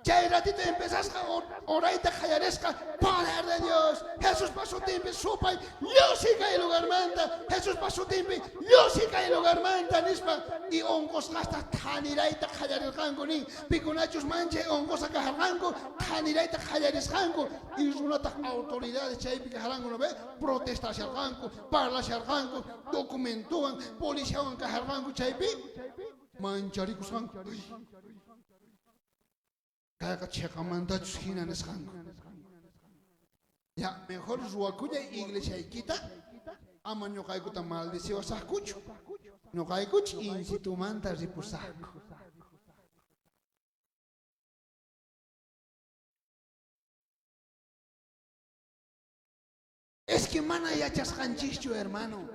Chay ratito empezasqa orayta qallarisqa, poder de Dios, Jesuspa sutinpi supay lluqsi kay lugarmanta, Jesuspa sutinpi lluqsi kay lugarmanta nispa, y onqosqasta thanirayta qallarirqanku nin, pikunachus manchay onqosqa kajarqanku, thanirayta qallarisqanku, y runataq autoridades chaypi kajarqanku, ¿no ve? Protestasharqanku, parlasharqanku, documentowan, policiawan kajarqanku chaypi, mancharikusqanku. Kayqa cheqamantachus hina nisqanku. Ya, mejor ruwakullay iglesiaykita, ama ñuqaykuta maldeciwasaqkuchu. Ñuqaykuch insitumanta ripusaqku. Es que mana yachasqanchischu, hermano.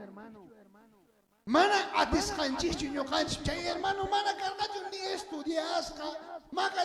Mana atisqanchischu ñuqanchis. Chay hermano mana karqachu ni estudiasqa. Maqa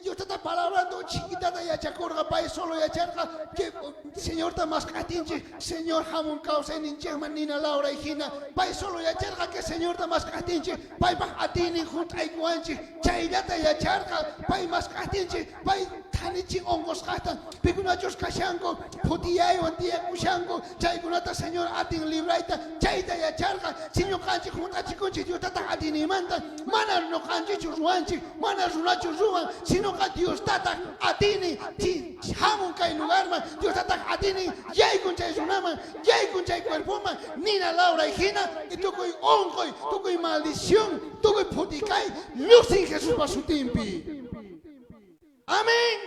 Diostata palabranta chiquitata yachakurqa, pay solo yacharqa que Señorta mask'atinchik, Señor hamun kawsayninchikman nina lawray hina. Pay solo yacharqa que Señorta mask'atinchik, paypaq atiynin hunt'aykuwanchik, chayllata yacharqa, pay mask'atinchik, pay thanichin onqosqata, pikunachus kashanku, phutiyaywan tiyakushanku, chaykunata Señor atin librayta, chayta yacharqa. Si ñuqanchik hunt'achikunchik Diostataq atiyninmanta, mana ñuqanchikchu ruwanchik, mana runachu ruwan, sinoqa Diostataq atiynin hamun kay lugarman, Diostataq atiynin yaykun chay runaman, yaykun chay cuerpoman, nina lawray hina, y tukuy onqoy, tukuy maldición, tukuy phutikay lluqsin Jesuspa sutinpi. Amén.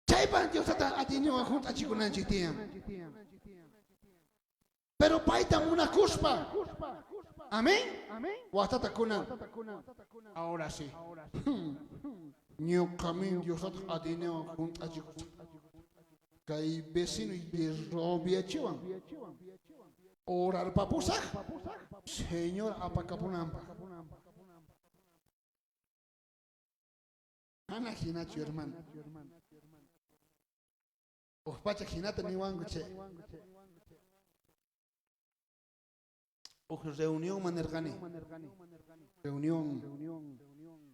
Chaypaj Diostata atiyninwan hunt'achikunanchik tiyan. Pero payta munakuspa. Amén. Wajtata kunan. Ahora sí. Ñuqamin Diostata atiyninwan hunt'achikusaq. Kay vecino robiachiwan. Orarpapusaq. Señor apakapunanpaq. Mana hinachu, hermano. Uj pacha hinata niwanku chay. Uj reunionman nirqani. Reunión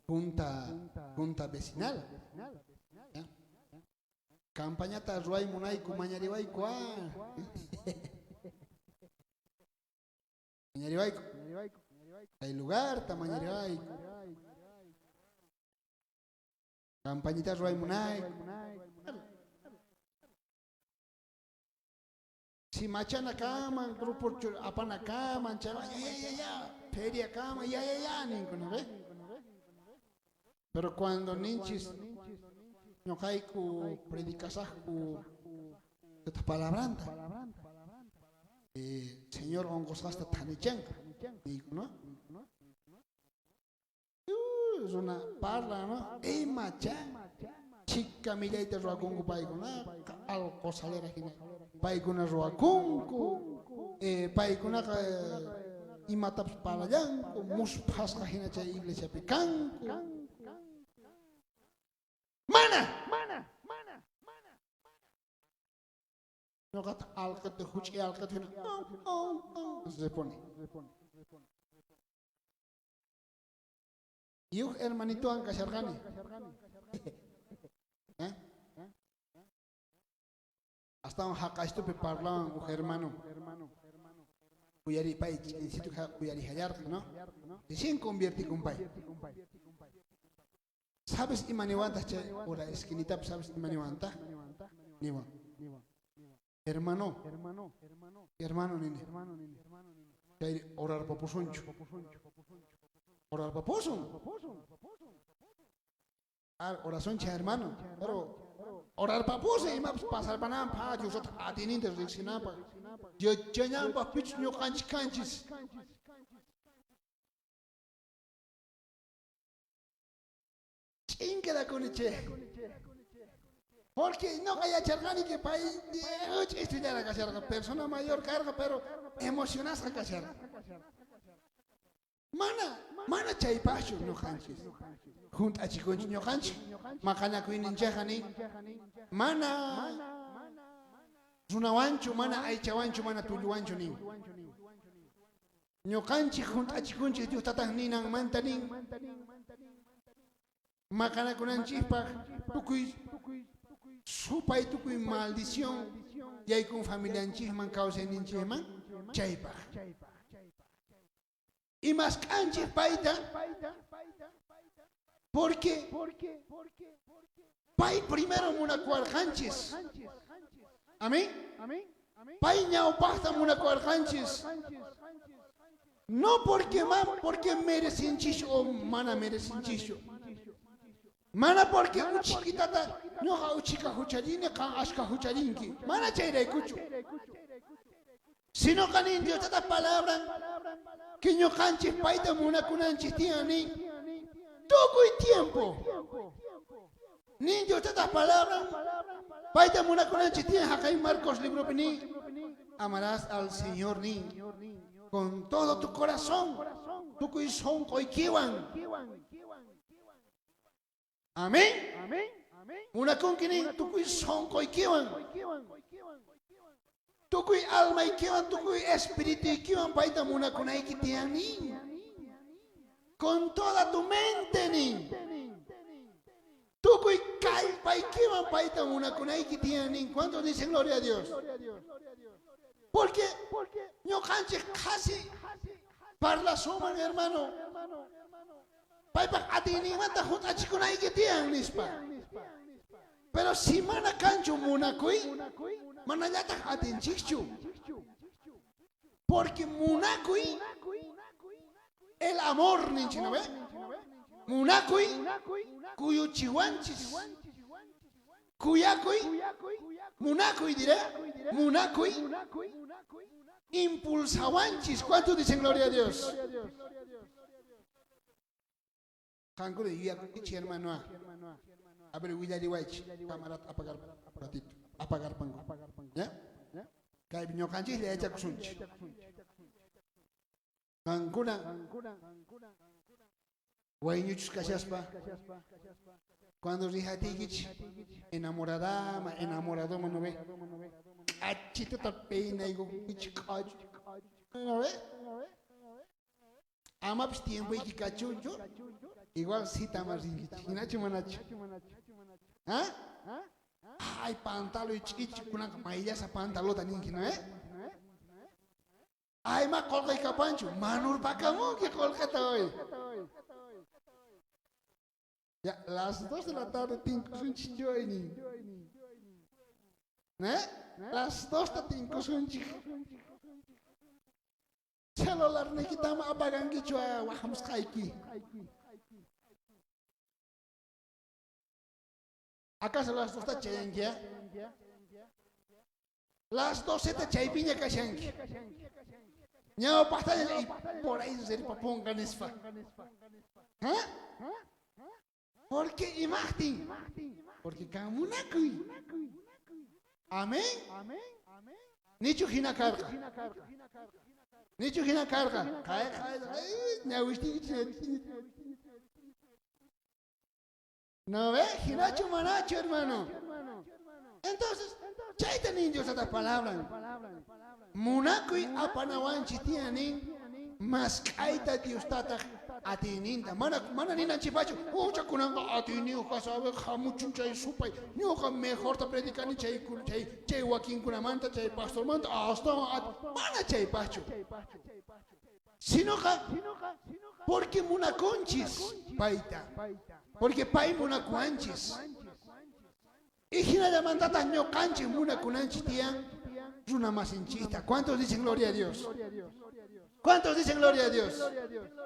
junta vecinal. ¿Ya? Campañata ruay munayku mañariwayku ah. Mañariwayku. Kay lugarta mañariwayku. Campañita ruay munayku. Si machana kaman, grupo apana kaman, chay, ya, ya, ya, ya, feria kaman, ya, ya, ya, ninku, ¿no ve? Pero cuando ninchis ñuqayku predicasaqku esta palabranta, Señor onqosqasta thanichanqa, niyku, ¿no? Runa parla, ¿no? Imacha chika millayta ruwakunku paykunaqa, alqo salera hina paykuna ruwakunku, paykunaqa imatapas parallanku, musphasqa hina chay iglesiapi kanku. Mana! Ñuqata alqata huch'i alqata hina repone. Y uj hermanitowan kasharqani. ¿Eh? Astawan jaqaystupi parlawan uj hermano. Uyari pay ch'insito uyarijallarqa, ¿no? Recién conviertikun pay. ¿Sabes ima niwantaq chay ura esquinitapi sabes ima niwantaq? Niwan. Hermano, hermano nini. Chay orarpapusunchu. Orarpapusun. Orasunchik hermano, pero orarpapuse imapas pasarpananpaq Diosata atininta riqsinanpaq. Yachananpaq pichus ñuqanchik kanchis. Ch'in quedakuni che. Porque noqa yacharqani que pay ch'istullara kasharqa, persona mayor karqa, pero emocionasqa kasharqa. Mana, mana chaypaqchu ñuqanchis. Junt'achikunchik ñuqanchik maqanakuyninchikqa nin mana runawanchu, mana aychawanchu, mana tulluwanchu nin. Ñuqanchik junt'achikunchik Dios tataq ninanmanta nin. Maqanakunanchikpaq tukuy supay tukuy maldición yaykun familianchikman kawsayninchikman chaypaq. Imask'anchik payta porque pay primero munakuwarqanchis. Amén. Pay ñawpaqta munakuwarqanchis. No porque man, porque merecinchis o mana merecinchis. Mana porque uchikitata ñuqa uchika huchallini qan ashka huchallinki. Mana chayraykuchu. Sino nin Dios tata palabra que ñuqanchik payta munakunanchik tiyan nin tukuy tiempo. Nin Dios tata palabra payta munakunanchik tiyan jaqay Marcos libropi nin amarás al Señor nin con todo tu corazón tukuy sonqoykiwan. Amén. Munakunki nin tukuy sonqoykiwan. Tukuy almaykiwan, tukuy espirituykiwan payta munakunayki tiyan nin. Con toda tu mente nin. Tukuy kallpaykiwan payta munakunayki tiyan nin. ¿Cuántos dicen gloria a Dios? Porque ñuqanchik qhasi parlasuman hermano. Paypaq atiyninmanta hunt'achikunayki tiyan nispa. Pero si mana kanchu munakuy, manallataq atinchikchu. Porque munakuy, el amor ninchik, ¿no ve? Munakuy, kuyuchiwanchis. Kuyakuy, munakuy diré, munakuy, impulsawanchis. ¿Cuántos dicen gloria a Dios? Qankuna yuyakunkichik hermano. A ver, willariwaychik. Camarata apagar un ratito. Apagar panku. ¿Ya? Kay ñuqanchiklla yachakusunchik. Qankuna wayñuchus kashaspa cuando rijatiykichik enamoradama, enamoradoma no ve. K'achituta peinaykukichik k'achu. ¿No ve? Amapis tiempoyki kachunchu, igual cita rinkichik. Hinachu manachu? ¿Ah? Ay, pantaloy ch'ichi kunanqa mayllasa pantalota ninki, ¿no? Ay, ma qolqay kapanchu, manurpakamunki qolqeta hoy. Ya, las 2 de la tarde tinkusunchik nin. ¿Eh? Las 2 ta tinkusunchik. Celular nikitama apagankichu wajamusqayki. ¿Acaso las 2 ta chayanki? Las 12 ta chaypiña kashanki. Ñawpaqtaña y por ahí rirpapunqa nispa. ¿Ah? ¿Por qué imaqtin? Porque kan munakuy. Amén. Nichu hina karqa. Nichu hina karqa. Qay qay ñawistinki. ¿No ve? Hinachu manachu, hermano. Entonces, chayta nin Dios ata palabra. Munakuy apanawanchik tiyan nin mask'ayta Dios tataq Atiyninta. Mana mana ninanchikpachu, "Ucha kunanqa atiyniyuq kasaq, hamuchun chay supay. Ñuqa mejorta predicani chay chay chay wakinkunamanta, chay pastormanta astawan at-". Mana chaypaqchu. Sinoqa porque munakunchis payta. Porque pay munakuwanchis. Y hinallamantataq ñuqanchik munakunanchik tiyan runa masinchikta. ¿Cuántos dicen gloria a Dios? ¿Cuántos dicen gloria a Dios?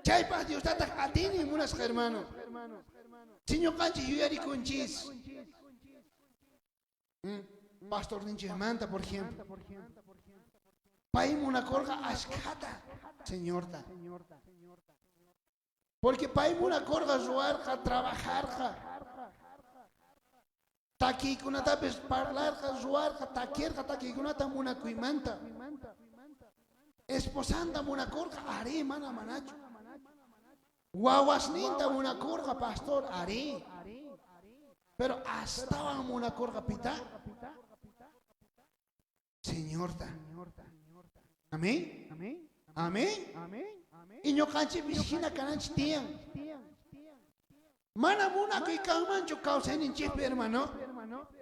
Chaypaq Diostataq atini munasqa hermano. Si ñuqanchik yuyarikunchis. Pastorninchikmanta, por ejemplo. Pay munakurqa ashkhata Señorta. Porque pay munakurqa ruwarqa, trabajarqa. Takiykunatapis parlarqa, ruwarqa, takirqa takiykunata munakuymanta. Esposanta munakurqa, arí, mana manachu. Wawasninta munakurqa, pastor, arí. Pero astawan munakurqa pita? Señorta. Amén. Amén. Y ñuqanchikpis hina kananchik tiyan. Mana munakuy kanmanchu kawsayninchikpi, hermano.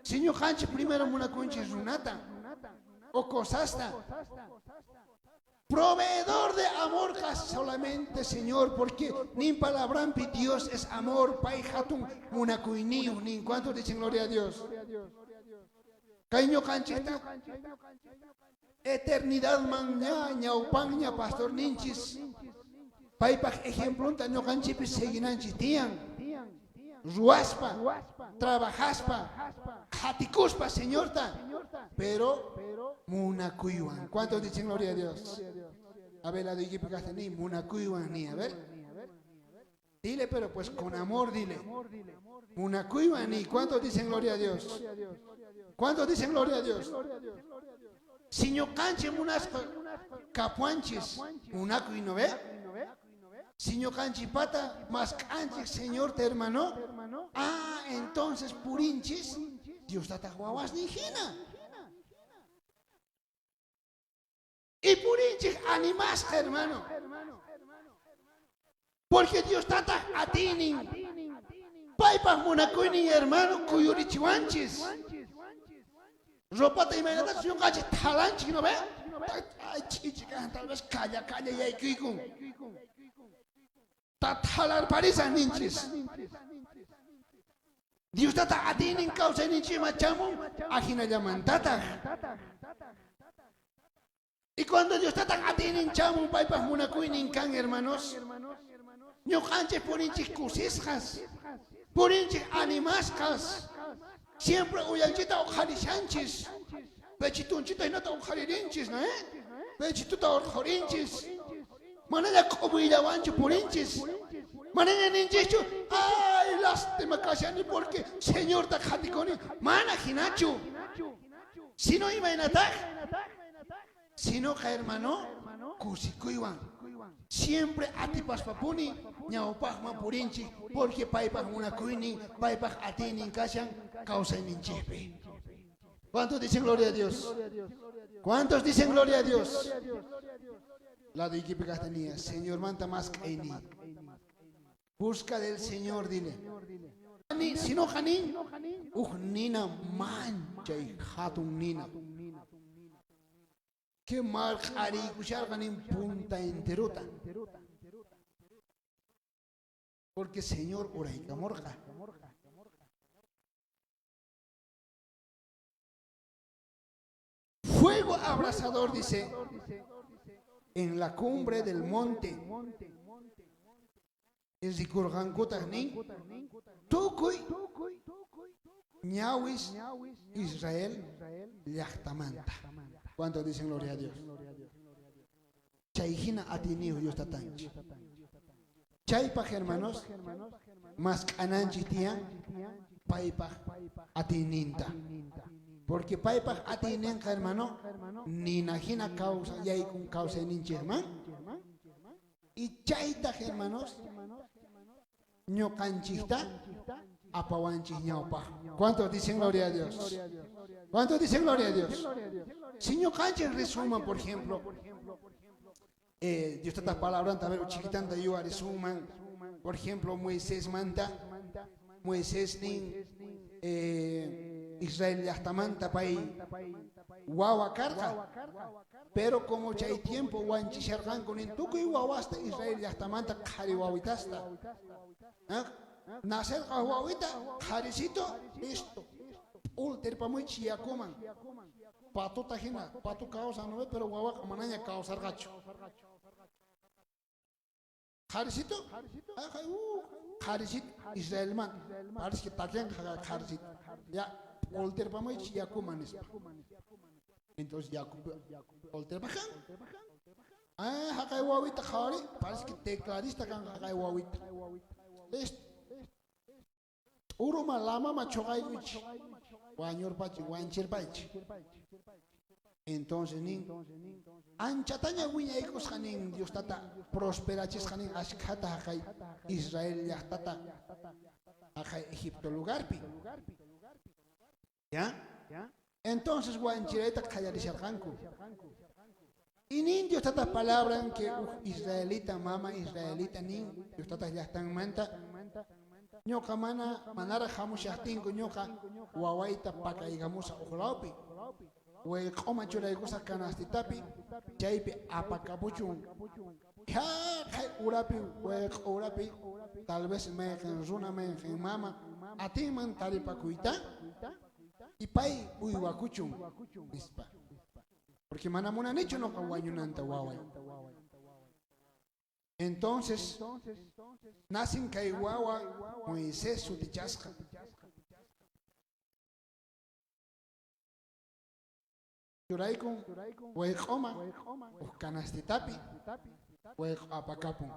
Si ñuqanchik primero munakunchik runata o cosasta. Proveedor de amor solamente Señor, porque nin palabrampi Dios es amor, pay hatun munakuyniyuq nin. ¿Cuántos dicen gloria a Dios? Kay ñuqanchikta eternidadman ña ñawpanña pastor ninchis. Paypaq ejemplonta ñuqanchikpis seguinanchik tiyan. Ruwaspa, trabajaspa, qhatikuspa Señorta, pero munakuywan. ¿Cuántos dicen gloria a Dios? A ver, la de ni munakuywan ni, a ver. Dile, pero pues con amor dile. Munakuywan ni. ¿Cuántos dicen gloria a Dios? ¿Cuántos dicen gloria a Dios? Si ñuqanchik munaspa kapuanchis munakuy no ve? Si ñuqanchikpata mask'anchik Señorta hermano, ah, entonces purinchis Dios tataq wawasnin hina. Y purinchik animasqa hermano. Porque Dios tataq atinin. Paypaq munakuynin hermano kuyurichiwanchis. Ropata imaynatachus ñuqanchik thalanchik no ve? Ay, ch'ichika, tal vez kalla kalla yaykuykun. Ta thalarparisan ninchis. Dios tata atinin kawsayninchikman chamun ajinallamantataq. Y cuando Dios tata atinin chamun paypaq munakuynin kan hermanos, ñuqanchik purinchik kusisqas, purinchik animasqas, siempre uyanchita uqharishanchis, pechitunchita hinata uqharirinchis, ¿no? Pechituta urqhurinchis, manaña q'umuyllawanchu purinchis, manaña ninchischu, ay, lástima kashani porque Señorta qhatikuni, mana hinachu, sino imaynataq, sinoqa hermano, kusikuywan. Siempre atipaspapuni ñawpaqman purinchik porque paypaq munakuynin, paypaq atiynin kashan kawsayninchikpi. ¿Cuántos dicen gloria a Dios? ¿Cuántos dicen gloria a Dios? La de tenía, Señor manta más kayni. Busca del Señor, dile. Ni, sino janin, uj nina manchay hatun nina. Que mal q'arikusharqa nin punta enterota. Porque Señor uraykamurqa. Fuego abrasador, dice, en la cumbre del monte. Rikurqankutaq nin, tukuy ñawis Israel llaqtamanta. ¿Cuántos dicen gloria a Dios? Chay hina atiyniyuq Dios tatanchik. Chaypaq hermanos, mask'ananchik tiyan paypaq atiyninta. Porque paypaq atiyninqa hermano, nina hina kawsa yaykun kawsayninchikman. Y chaytaq hermanos, ñuqanchikta apawanchik ñawpaq. ¿Cuántos dicen gloria a Dios? ¿Cuántos dicen gloria a Dios? Si ñuqanchik resuman, por ejemplo, Dios tata palabra, a ver, chiquitanta yuwarisunman. Por ejemplo, Moisesmanta, Moisés nin Israel llajtamanta pay wawa karqa. Pero como chay tiempo wanchisharqanku nin tukuy wawasta Israel llajtamanta qhari wawitasta. Nacerqa wawita, qharisito, listo. P'ultirpamuychis yakuman. Patuta hina, patu kawsan, ¿no? Pero wawaqa manaña kawsarqachu. Qharisito, qharisito, Israelmanta. Parece que takenqa qharisito. Ya, p'ultirpamuychis yakuman nispa. Entonces yakupi p'ultirpajan. Ah, jaqay wawita qhawari, parece que tecladista kanqa jaqay wawita. Listo. T'uruma lamama chhuqaykuychik, wañurpachi, wanchirpaychik. Entonces nin, anchataña wiñaykusqa nin Dios tata prosperachisqa nin ashkhata jaqay Israel llajtata jaqay Egipto lugarpi. ¿Ya? Entonces wanchirayta qallarisharqanku. Y nin Dios tata palabran que uj israelita, mama israelita nin Dios tata llajtanmanta ñuqa mana manaraj hamushajtinku ñuqa wawayta pakaykamusaj uj lawpi. Wayq'oma churaykusaj canastitapi, chaypi apakapuchun. Jaqay urapi, wayq'o urapi, tal vez mayqen runa, mayqen mama atinman taripakuyta y pay uywakuchun, nispa. Porque mana munanichu noqa wañunanta waway. Entonces, nacen kay wawa Moisés sutichasqa. Churaykun wayq'oman uj canastitapi wayq'o apakapun.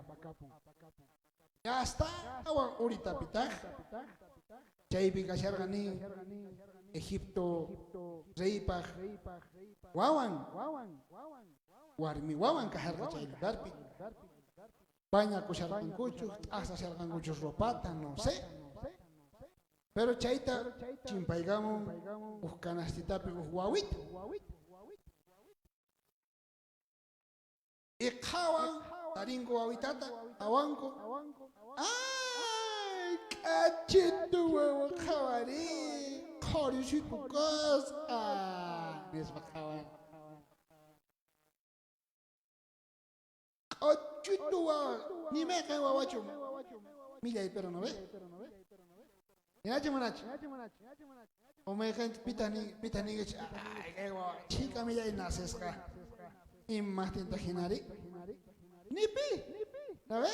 Astawan uritapitaj chaypi kasharqa nin Egipto reypaj wawan, warmi wawan kasharqa chay lugarpi. Bañakusharqankuchu, t'ajsasharqankuchu ropata, no sé. Pero chayta chimpaykamun uj canastitapi uj wawita. Y qhawan, tarinku wawitata, qhawanku. ¡Ay, k'achitu wawa qhawari! Qharisitu kasqa! Nispa qhawan. K'achitu wawa, ni mayqen wawachu millay, pero no ve? Ninachu manachu? O mayqen pitaq nin, pitaq ninkichu, ay, kay wawa chhika millay nacesqa. Imajtintaq hinari? Ni pi, ¿no ve?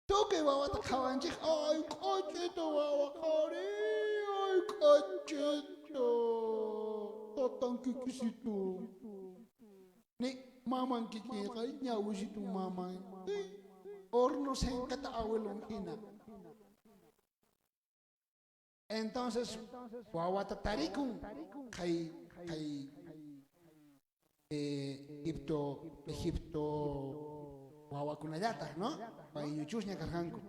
Tukuy wawata qhawanchej, ay k'achitu wawa qhari, ay k'achitu, tatan kikisitu. Ni maman kikinqa ñawisitu maman, horno senqata abuelon hina. Entonces wawata tarikun kay kay Egipto Egipto wawakunallataj, ¿no? Payñuchusña karqanku.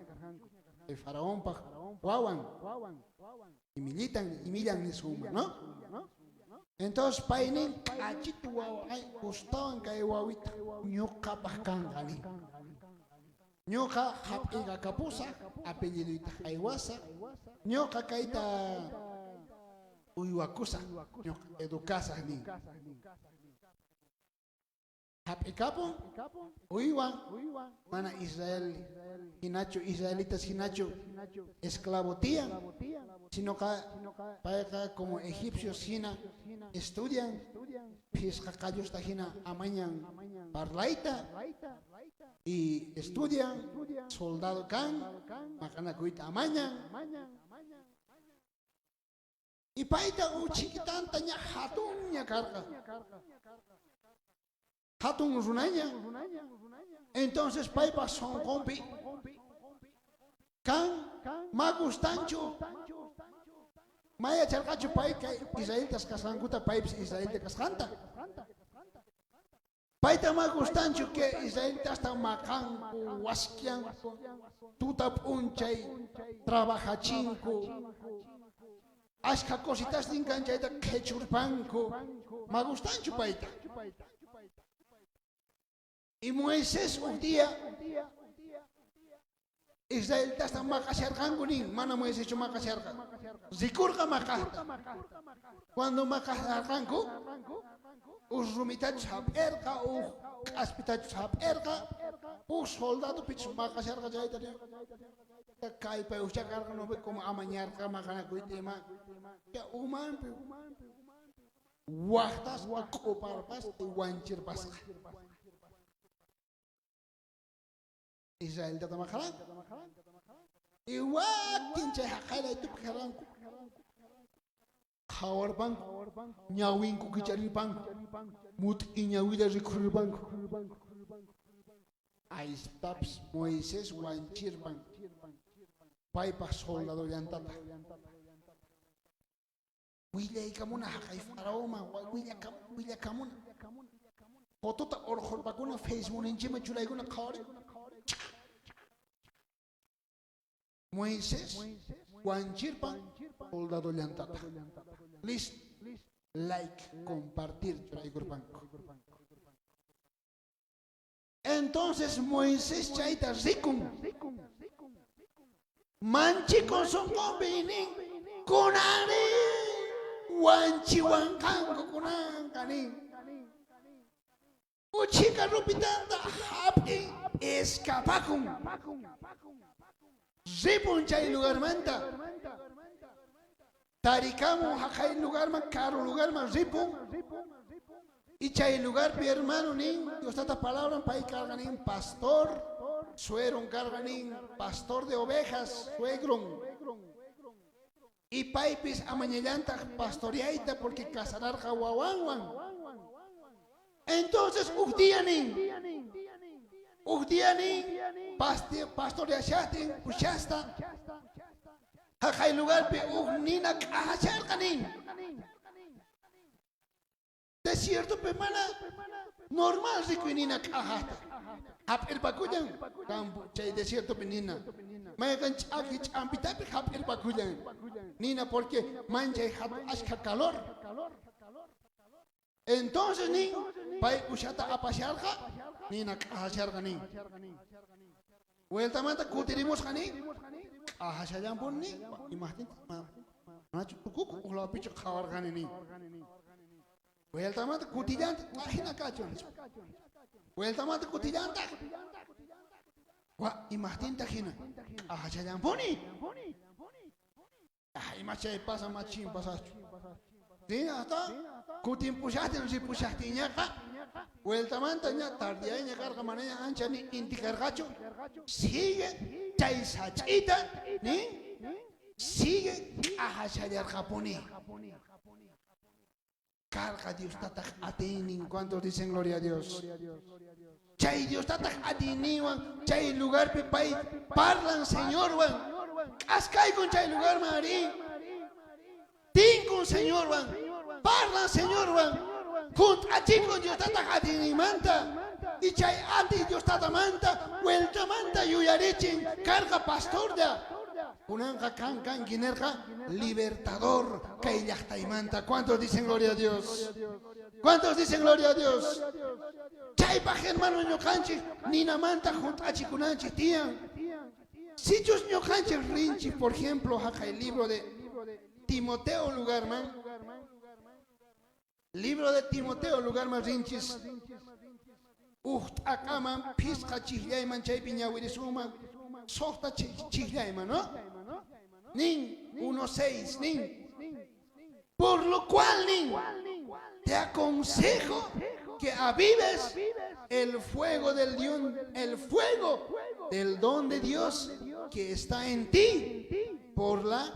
Chay faraonpaj wawan imillitan imillan nisunman, ¿no? Entonces pay nin k'achitu wawa, ay gustawan kay wawita ñuqapaj kanqa nin. Ñuqa hap'iqakapusaj, apelliduyta jaywasaj, ñuqa kayta uywakusaj, ñuqa educasaj nin. Hap'ikapun, uywan, mana Israel hinachu, israelitas hinachu esclavo tiyan, sinoqa payqa como egipcios hina estudian, phisqa qallusta hina amañan parlayta y estudian, soldado kan, maqanakuyta amañan. Y payta uchikitanta ña hatunña karqa. Hatun runaña. Entonces paypa sonqonpi kan ma gustanchu ma yacharqachu pay kay israelitas kasqankuta paypis israelita kasqanta. Payta ma gustanchu que israelitasta maqanku, waskianku, tuta p'unchay trabajachinku, ashkha cositasnin kan chayta qhechurpanku, ma gustanchu payta. Y Moisés uj día Israelitasta maqasharqanku nin, mana Moiseschu maqasharqa. Rikurqa maqajta. Cuando maqasharqanku, uj rumitachus hap'erqa, uj k'aspitachus hap'erqa, uj soldado pichus maqasharqa chayta nin. Kallpayojchá karqa, no ve como amañarqa maqanakuyta ima. Umanpi wajtaspa k'uparpasqa wanchirpasqa. Israeltata maqaranku. Y wakin chay jaqaylaytupi karqanku. Qhawarpanku, ñawinku kicharirpanku, mut'i ñawilla rikhurirpanku. Ayspapis Moisés wanchirpan paypaj soldadollantata. Willaykamuna jaqay faraonman, willakamuna. Fotota orqhorpakuna Facebookninchikman churaykuna qhawari. Moisés wanchirpan soldadollantata. Listo. Like, compartir churaykurpanku. Entonces Moisés chayta rikun. Manchikun sonqonpi nin, kunanri wanchiwanqanku kunanqa nin. Uchhika rupitanta hap'in escapakun. Ripun chay lugarmanta. Tarikamun jaqay lugarman, karu lugarman ripun. Y chay lugarpi hermano nin, Dios tata palabran pay karqa nin pastor, sueron karqa nin pastor de ovejas, suegron. Y paypis amañallantaq pastoreayta porque casararqa wawanwan. Entonces uj día nin, uj día nin, pastoreashajtin ushasta, jaqay lugarpi uj nina k'ajasharqa nin. Desiertopi mana normal rikuy nina k'ajajta. Hap'irpakullan campo chay desiertopi nina. Mayqan ch'aki ch'ampitapi hap'irpakullan nina porque manchay ashkha calor. Entonces nin, pay ushata apasharqa, nina k'ajasharqa nin. Vueltamanta kutirimusqa nin, k'ajashallampuni nin, imajtintaj manachu tukuku uj lawpichu qhawarqani nin. Vueltamanta kutillantaq, ajina kachun nispa. Vueltamanta kutillantaq, wa imajtintaj hina, k'ajashallampuni. Ima chay pasa machin pasachu. Rin hasta kutimpushajtin ripushajtinñaqa vueltamanta ña tardeayña karqa manaña ancha ni inti karqachu. Sigue chay sach'ita nin sigue k'ajashallarqapuni. Karqa Diostataj atiynin. ¿Cuántos dicen gloria a Dios? Chay Diostataj atiyninwan chay lugarpi pay parlan Señorwan. K'askaykun chay lugarman ari. Tinkun Señorwan. Parlan Señorwan. Junt'achikun Diostataj atiyninmanta. Y chay atiy Diostatamanta vueltamanta yuyarichin karqa pastorlla. Kunanqa kan kanki nerqa libertador kay llaqtaymanta. ¿Cuántos dicen gloria a Dios? ¿Cuántos dicen gloria a Dios? Chaypaj hermano ñuqanchik ninamanta junt'achikunanchik tiyan. Sichus ñuqanchik rinchik, por ejemplo, jaqay libro de Timoteo lugarman, libro de Timoteo lugarman rinchis, uj t'aqaman phisqa chijllayman chaypi ñawirisunman, suqta chijllayman, ¿no? Nin 1.6, nin. Por lo cual, nin, te aconsejo que avives el fuego del Dios, el fuego del don de Dios que está en ti por la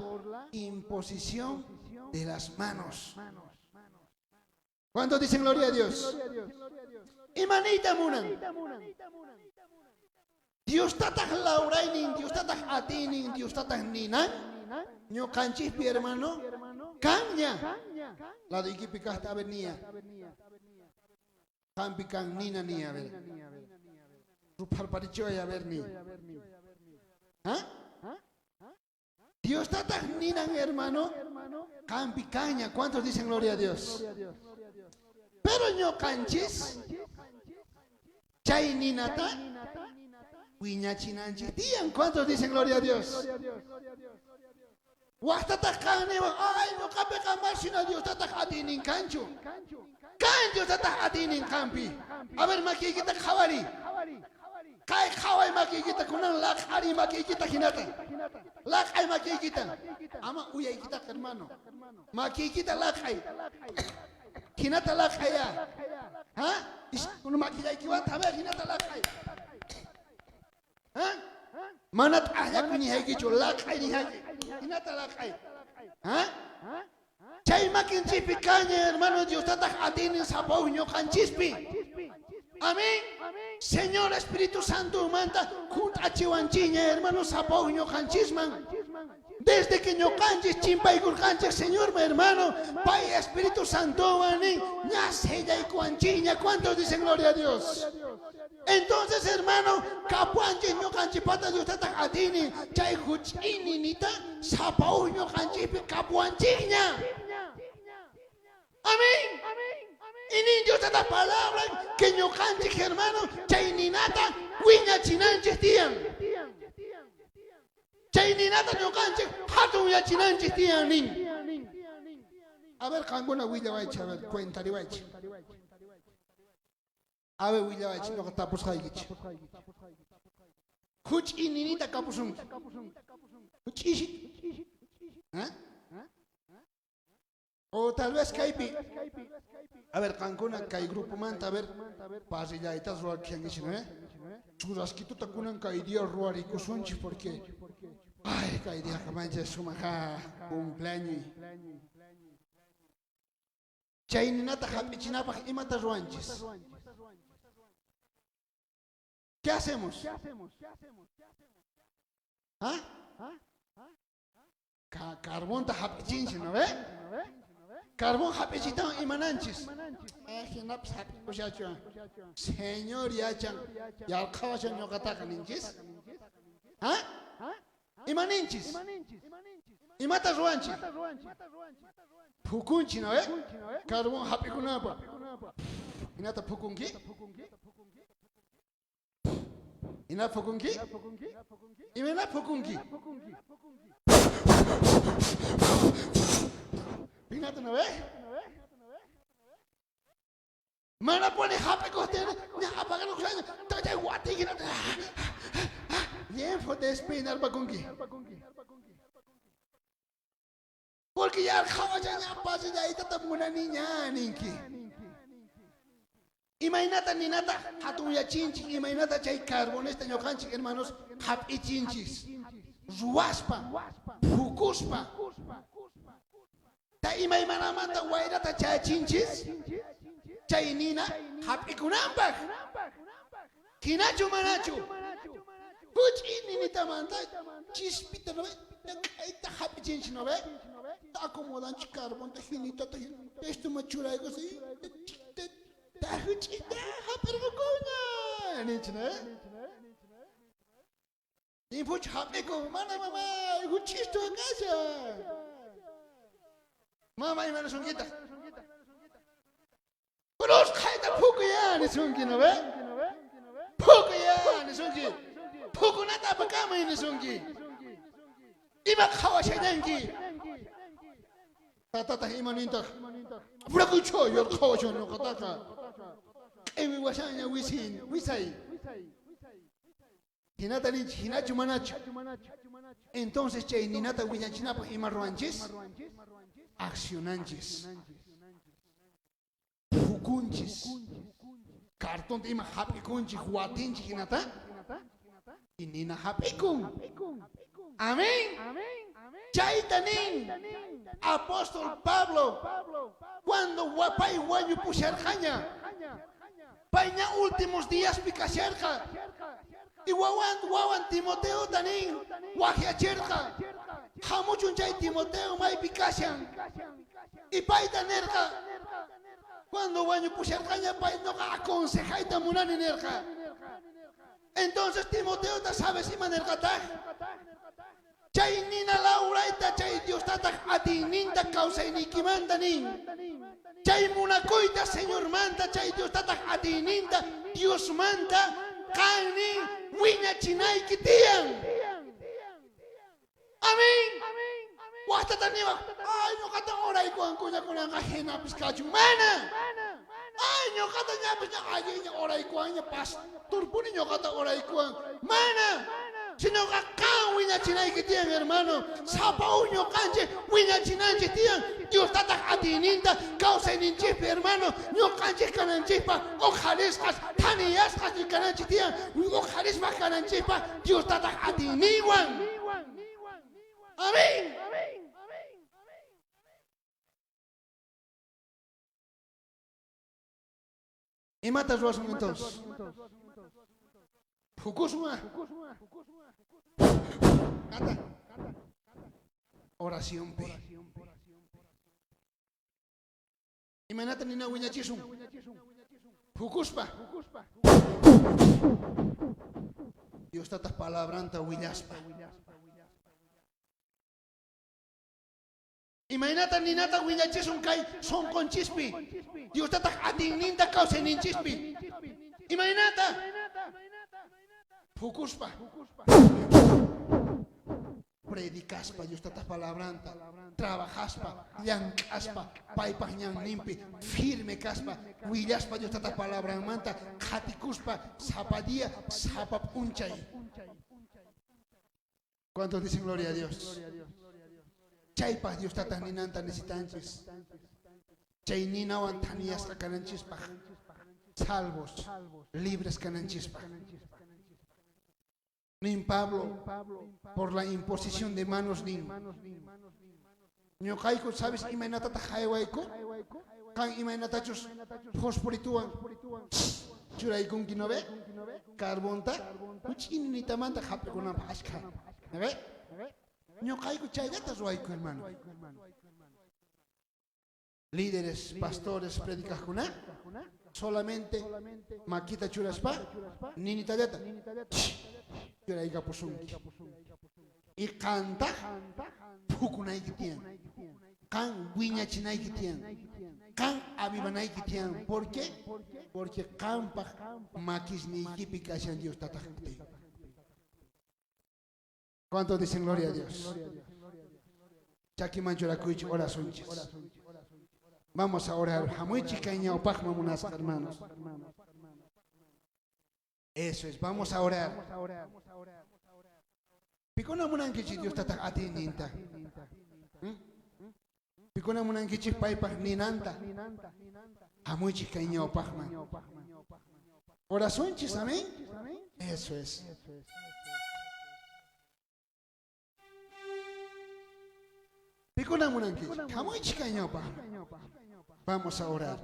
imposición de las manos. ¿Cuántos dicen gloria a Dios? Imanita munan. Dios tataq lawraynin, Dios tataq atiynin, Dios tataq ninan. Ñuqanchikpi hermano, kanña. Laduykipi kajta a ver niya. Qampi kan nina ni a ver. Rupharparichiway a ver ni. ¿Ah? Dios tataq ninan hermano, qampi kanña. ¿Cuántos dicen gloria a Dios? Pero ñuqanchis Chay ninata wiñachinanchik tiyan. ¿Cuántos dicen gloria a Dios? Wajtataq qan niwan, ay, ñuqapiqa masina Diostataq atiynin kanchu. Kan Diostataq atiynin qampi. A ver, makiykita qhawari. Kay qhaway makiykita kunan laq'ari makiykita hinata. Laq'ay makiykita. Ama uyaykitaqa, hermano. Makiykita laq'ay. Hinata laq'ay ya. Ha? Makillaykiwanta, a ver, hinata laq'ay. Ha? Mana t'aqllakuy nihaykichu, laq'ay nihayki. Hinata laq'ay. Ha? Chay makinchikpi kaña, hermano, Diostataq atiynin sapa uj ñuqanchispi. Amén. Señor Espíritu Santo manta junt'achiwanchikña, hermano, sapa uj ñuqanchisman. Desde que ñuqanchis chimpaykurqanchik Señorman, hermano, pay Espíritu Santowan nin, ña sellaykuwanchikña. ¿Cuántos dicen gloria a Dios? Entonces, hermano, kapuanchik ñuqanchikpata Diostataq atiynin chay huch'ininita sapa uj ñuqanchikpi kapuwanchikña. Amén. Y nin Diostataq palabra que ñuqanchik, hermano, chay ninata wiñachinanchik tiyan. Chay ninata ñuqanchik hatunyachinanchik tiyan nin. A ver, qankuna willawaychik, a ver, cuentariwaychik. A ver, willawaychik, ñuqa tapusqaykichik. Huch'i ninita kapusunki. Huch'ishit. ¿Eh? O tal vez kaypi, a ver, qankuna kay grupomanta, a ver, parrillaytas ruwarkiankichik, ¿no? Churraskituta kunan kay día ruwarikusunchik porque, ay, kay diaqa mancha sumaja cumpleaños. Chay ninata hap'ichinapaq imata ruwanchis? ¿Qué hacemos? ¿Ah? Carbonta hap'ichinchik, ¿no ve? Carbón hap'ichitawan imananchis. Hinapis hap'ikushachu. Señor yachan, yarqhawashan ñuqataqa ninchis. ¿Ah? Imaninchis? Imata ruwanchik? Phukunchik, ¿no ve? Carbón hap'ikunapaq. Hinata phukunki? Hina phukunki? Imayna phukunki? Hinata, ¿no ve? Mana pone hap'ikuqtin, ña apagarukushaña, chay wati hinata. Bien despeinarpakunki. Porque yarqhawashaña pasillaytata munaniña ninki. Imaynata ninata hatunyachinchik, imaynata chay carbonesta ñuqanchik, hermanos, hap'ichinchis. Ruwaspa, phukuspa. Ta imaymanamanta wayrata chayachinchis, chay nina hap'ikunanpaq. Hinachu manachu? Huch'i ninitamanta chispita, ¿no ve? Kayta hap'ichinchik, ¿no ve? Acomodanchik carbonta hinitata, esto machuraykus, ta huch'ita hap'irqukuna ninchik, ¿no ve? Impuch hap'ikun, mana mamá, huch'istu kashan. Mama imanasunkitaq? Cruz kayta phukuya nisunki, ¿no ve? Phukuya nisunki. Phukunata apakamay nisunki. Ima qhawashallanki. Tatataq ima nintaq? Apurakucho yarqhawashan ñuqataqa. Q'iwi washaña wisin, wisay. Hinata ninchik, hinachu manachu. Entonces chay ninata wiñachinapaq ima ruwanchis? Accionanchis. Phukunchis. Cartonta ima hap'ikunchik, watinchik hinata. Y nina hap'ikun. Amén. Chayta nin apóstol Pablo cuando wapay wañupusharqaña. Payña últimos días pikasharqa. Y wawan wawan Timoteo tanin wajyachirqa. Hamuchun chay Timoteo maypi kashan. Y payta nerqa. Cuando wañupusharqaña pay noqa aconsejayta munani nerqa. Entonces Timoteo ta sabes ima nerqataq? Chay nina lawrayta chay Dios Tataj atiyninta kawsayniykimanta nin. Chay munakuyta Señormanta chay Dios Tataj atiyninta Diosmanta qan nin wiñachinayki tiyan. Amén. Wajtata niwaj, ay ñoqata oraykuwankuña kunanqa jinapis kachun. Mana. Ay ñoqata ñapis ña allinña oraykuwanña pastorpuni ñoqata oraykuwan. Mana. Sinoqa qan wiñachinayki tiyan, hermano. Sapa uj ñoqanchej wiñachinanchej tiyan. Dios Tataj atiyninta kawsayninchejpi, hermano, ñoqanchej kananchejpaj oqharisqas, thaniyasqas kananchej tiyan. Oqharispa kananchejpaj Dios Tataj atiyninwan. Amén. Imata ruwasun entonces? Phukusun. Kata. Oracionpi. Imaynata nina wiñachisun? Phukuspa. Dios Tataj palabranta willaspa. Imaynata ninata wiñachisun kay sonqonchispi? Dios Tataj atiyninta kawsayninchispi. Imaynata? Phukuspa. Predicaspa Dios Tataj palabranta, trabajaspa, llank'aspa, paypaj ñanninpi firme kaspa, willaspa Dios Tataj palabranmanta, qhatikuspa sapa día, sapa p'unchay. ¿Cuántos dicen gloria a Dios? Chaypaj Dios Tataj ninanta necesitanchis. Chay ninawan thaniyasqa kananchispaj, salvos, libres kananchispaj. Nin Pablo, por la imposición de manos nin. Ñuqayku, sabes imaynatataq haywayku? Qan imaynatachus fosforituwan churaykunki, no ve? Carbonta, huch'initamanta hap'ikunanpaq ashkha. ¿No ve? Ñuqayku chayllata ruwayku, hermano. Líderes, pastores, predicajkuna, solamente maquita churaspa, ninitallata churaykapusunki. Y qantaq phukunayki tiyan. Qan wiñachinayki tiyan. Qan avivanayki tiyan. ¿Por qué? Porque qanpaj makisniykipi kashan Dios Tataj atiy. ¿Cuántos dicen gloria a Dios? Chakiman churakuychik orasunchis. Vamos a orar. Hamuychik kay ñawpaqman munasqa hermanos. Eso es, vamos a orar. Pikuna munankichik Dios Tataj atiyninta? Pikuna munankichik paypaj ninanta? Hamuychik kay ñawpaqman. Orasunchis, amén. Eso es. Pikuna munankichik? Hamuychik kay ñawpaqman. Vamos a orar.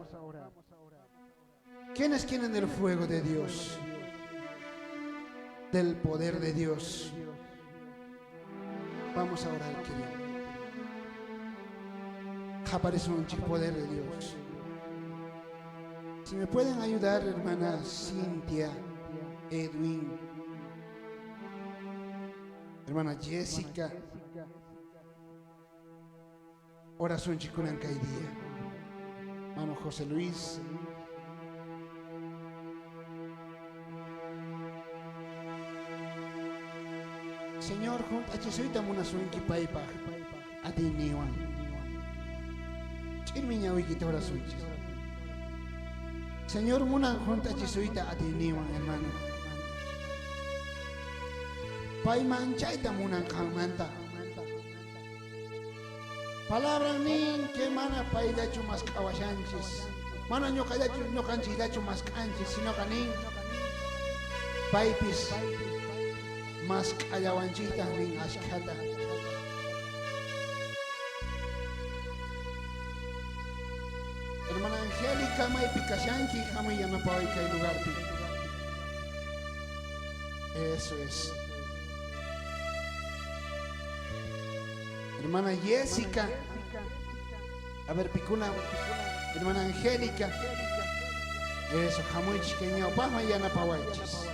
¿Quiénes quieren del fuego de Dios? Del poder de Dios. Vamos a orar, querido. Aparece un poder de Dios. Si me pueden ayudar, hermana Cintia, Edwin, hermana Jessica. Oración chikunan kay día. Hermano José Luis. Señor, hunt'achisuyta munasunki paypaj atiyniwan. Ch'irmi ñawiykita orasunchis. Señor munan hunt'achisuyta atiyniwan, hermano. Pay manchayta munan qanmanta. Palabra nin que mana payllachu mask'awashanchis. Mana ñuqallachu ñuqanchikllachu mask'anchis, sino que nin paypis mask'allawanchiktaq nin ashkhata. Hermana Angélica, maypi kashanki, hamuy yanapaway kay lugarpi. Eso es. Hermana Jessica. A ver, pikuna. Hermana Angélica. Eso, hamuychik kay ñawpaqman yanapawaychis.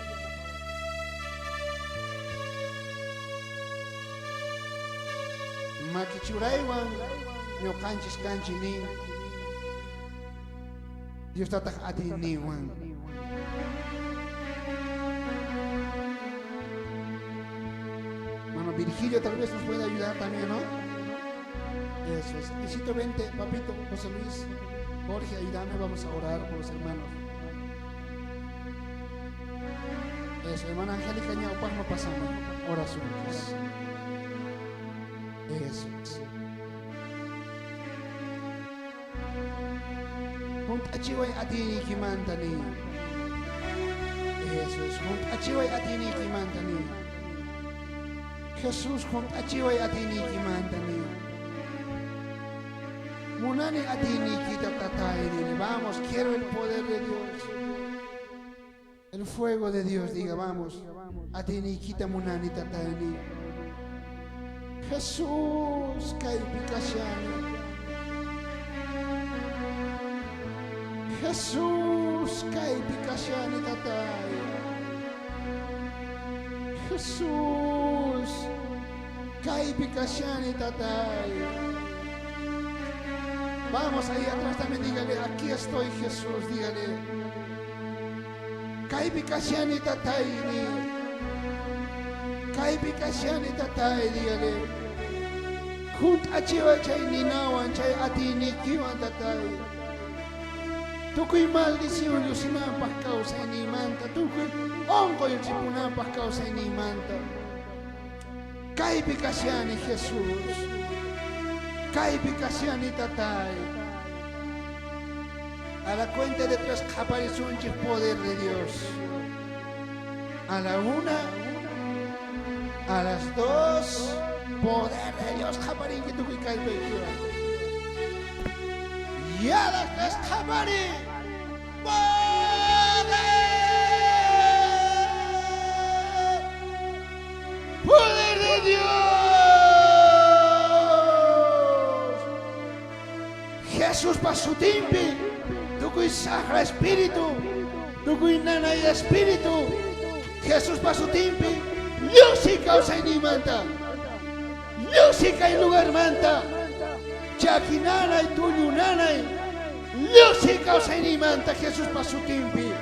Makichuraywan ñuqanchis kanchik nin. Dios tataq atiyninwan. Mano Virgilio tal vez nos puede ayudar también, ¿no? Eso es. Isito, vente, papito, José Luis, Jorge, ayúdame, vamos a orar por los hermanos. Eso, hermana Angélica, ñawpaqman pasamos. Oraciones. Eso es. Junt'achiway atiyniykimanta ni. Eso es. Junt'achiway atiyniykimanta ni. Jesús, junt'achiway atiyniykimanta ni. Munani atiyniykita tatay, dile, vamos, quiero el poder de Dios. El fuego de Dios, diga, vamos. Atiyniykita munani tatay ni. Jesús, kaypi kashani. Jesús, kaypi kashani tatay. Jesús, kaypi kashani tatay. Vamos ahí atrás también, dígale, aquí estoy Jesús, dígale. Kaypi kashani tatay ni. Kaypi kashani tatay, dígale. Junt'achiway chay ninawan, chay atiynikiwan tatay. Tukuy maldición llusinanpaj kawsaynimanta, tukuy onqoy ripunanpaj kawsaynimanta. Kaypi kashani Jesús. Kaypi kashani tatay. A la cuenta de tres qhaparisunchik poder de Dios. A la una, a las dos, poder de Dios qhaparinki tukuy kallpaykiwan. Y a las tres qhapari. ¡Poder! ¡Poder de Dios! Jesús pasutimpi, tukuy sajra espíritu, tukuy nanay espíritu. Jesús pasutimpi, lluqsiy kawsaynimanta, lluqsiy kay lugarmanta, chaki nanay, tullu nanay, lluqsiy kawsaynimanta Jesús pasutimpi.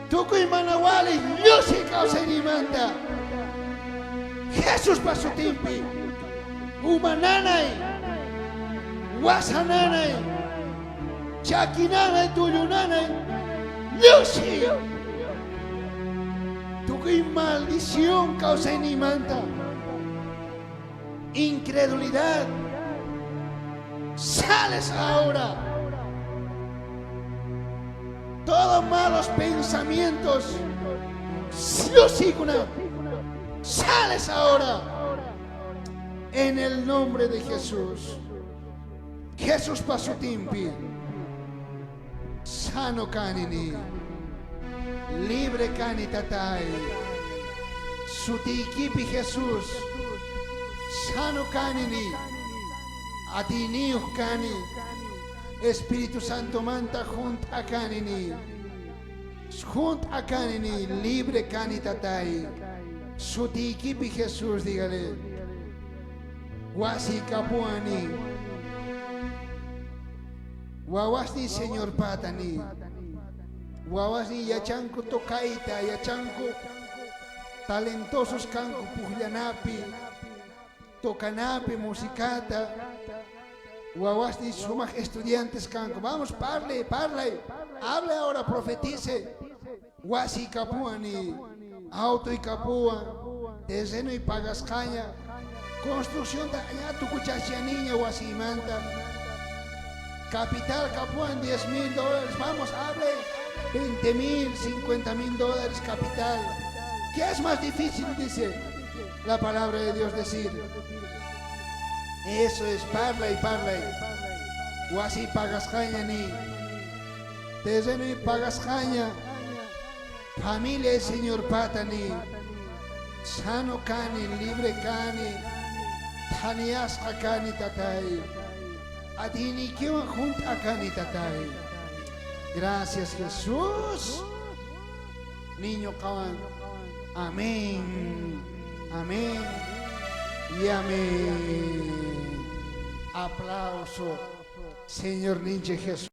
Tukuy mana wali, lluqsiy kawsaynimanta. Jesús pasutimpi, uma nanay, wasa nanay, chaki nanay, tullu nanay, lluqsiy. Tukuy maldición kawsaynimanta. Incredulidad. Sales ahora. Todos malos pensamientos. Sales ahora. En el nombre de Jesús. Jesús pasutimpi. Sano kanini. Libre kani tatay. Sutiykipi Jesús. Sano kanini. Atiyniyuq kani. Espíritu Santo manta junt'a kanini. Junt'a kanini. Libre kani tatay. Sutiykipi Jesús, dígale. Wasi kapuani. Wawasni Señor patani. Wawasni yachanku tocayta, yachanku talentosos kanku pujllanapi, tocanapi, musicata. Wawasni sumaj estudiantes kanku. Vamos, parle, parle. Hable ahora, profetice. Wasi kapuani, auto y kapua, terreno y pagasqaña, construcción de allá tukuchashianiña wasimanta. Capital kapuan $10,000. Vamos, hable. 20,000, $50,000 capital. ¿Qué es más difícil? Dice la palabra de Dios decir. Eso es, parla y parla. Wasi pagasqaña ni. Terreno y pagasqaña. Familia el Señor patani. Sano kani, libre kani. Thaniasqa kani tatay. Atiynikiwan junt'a kani tatay. Gracias Jesús. Niño kawan. Amén. Amén. Y amén. Aplauso, Señor Ninche Jesús.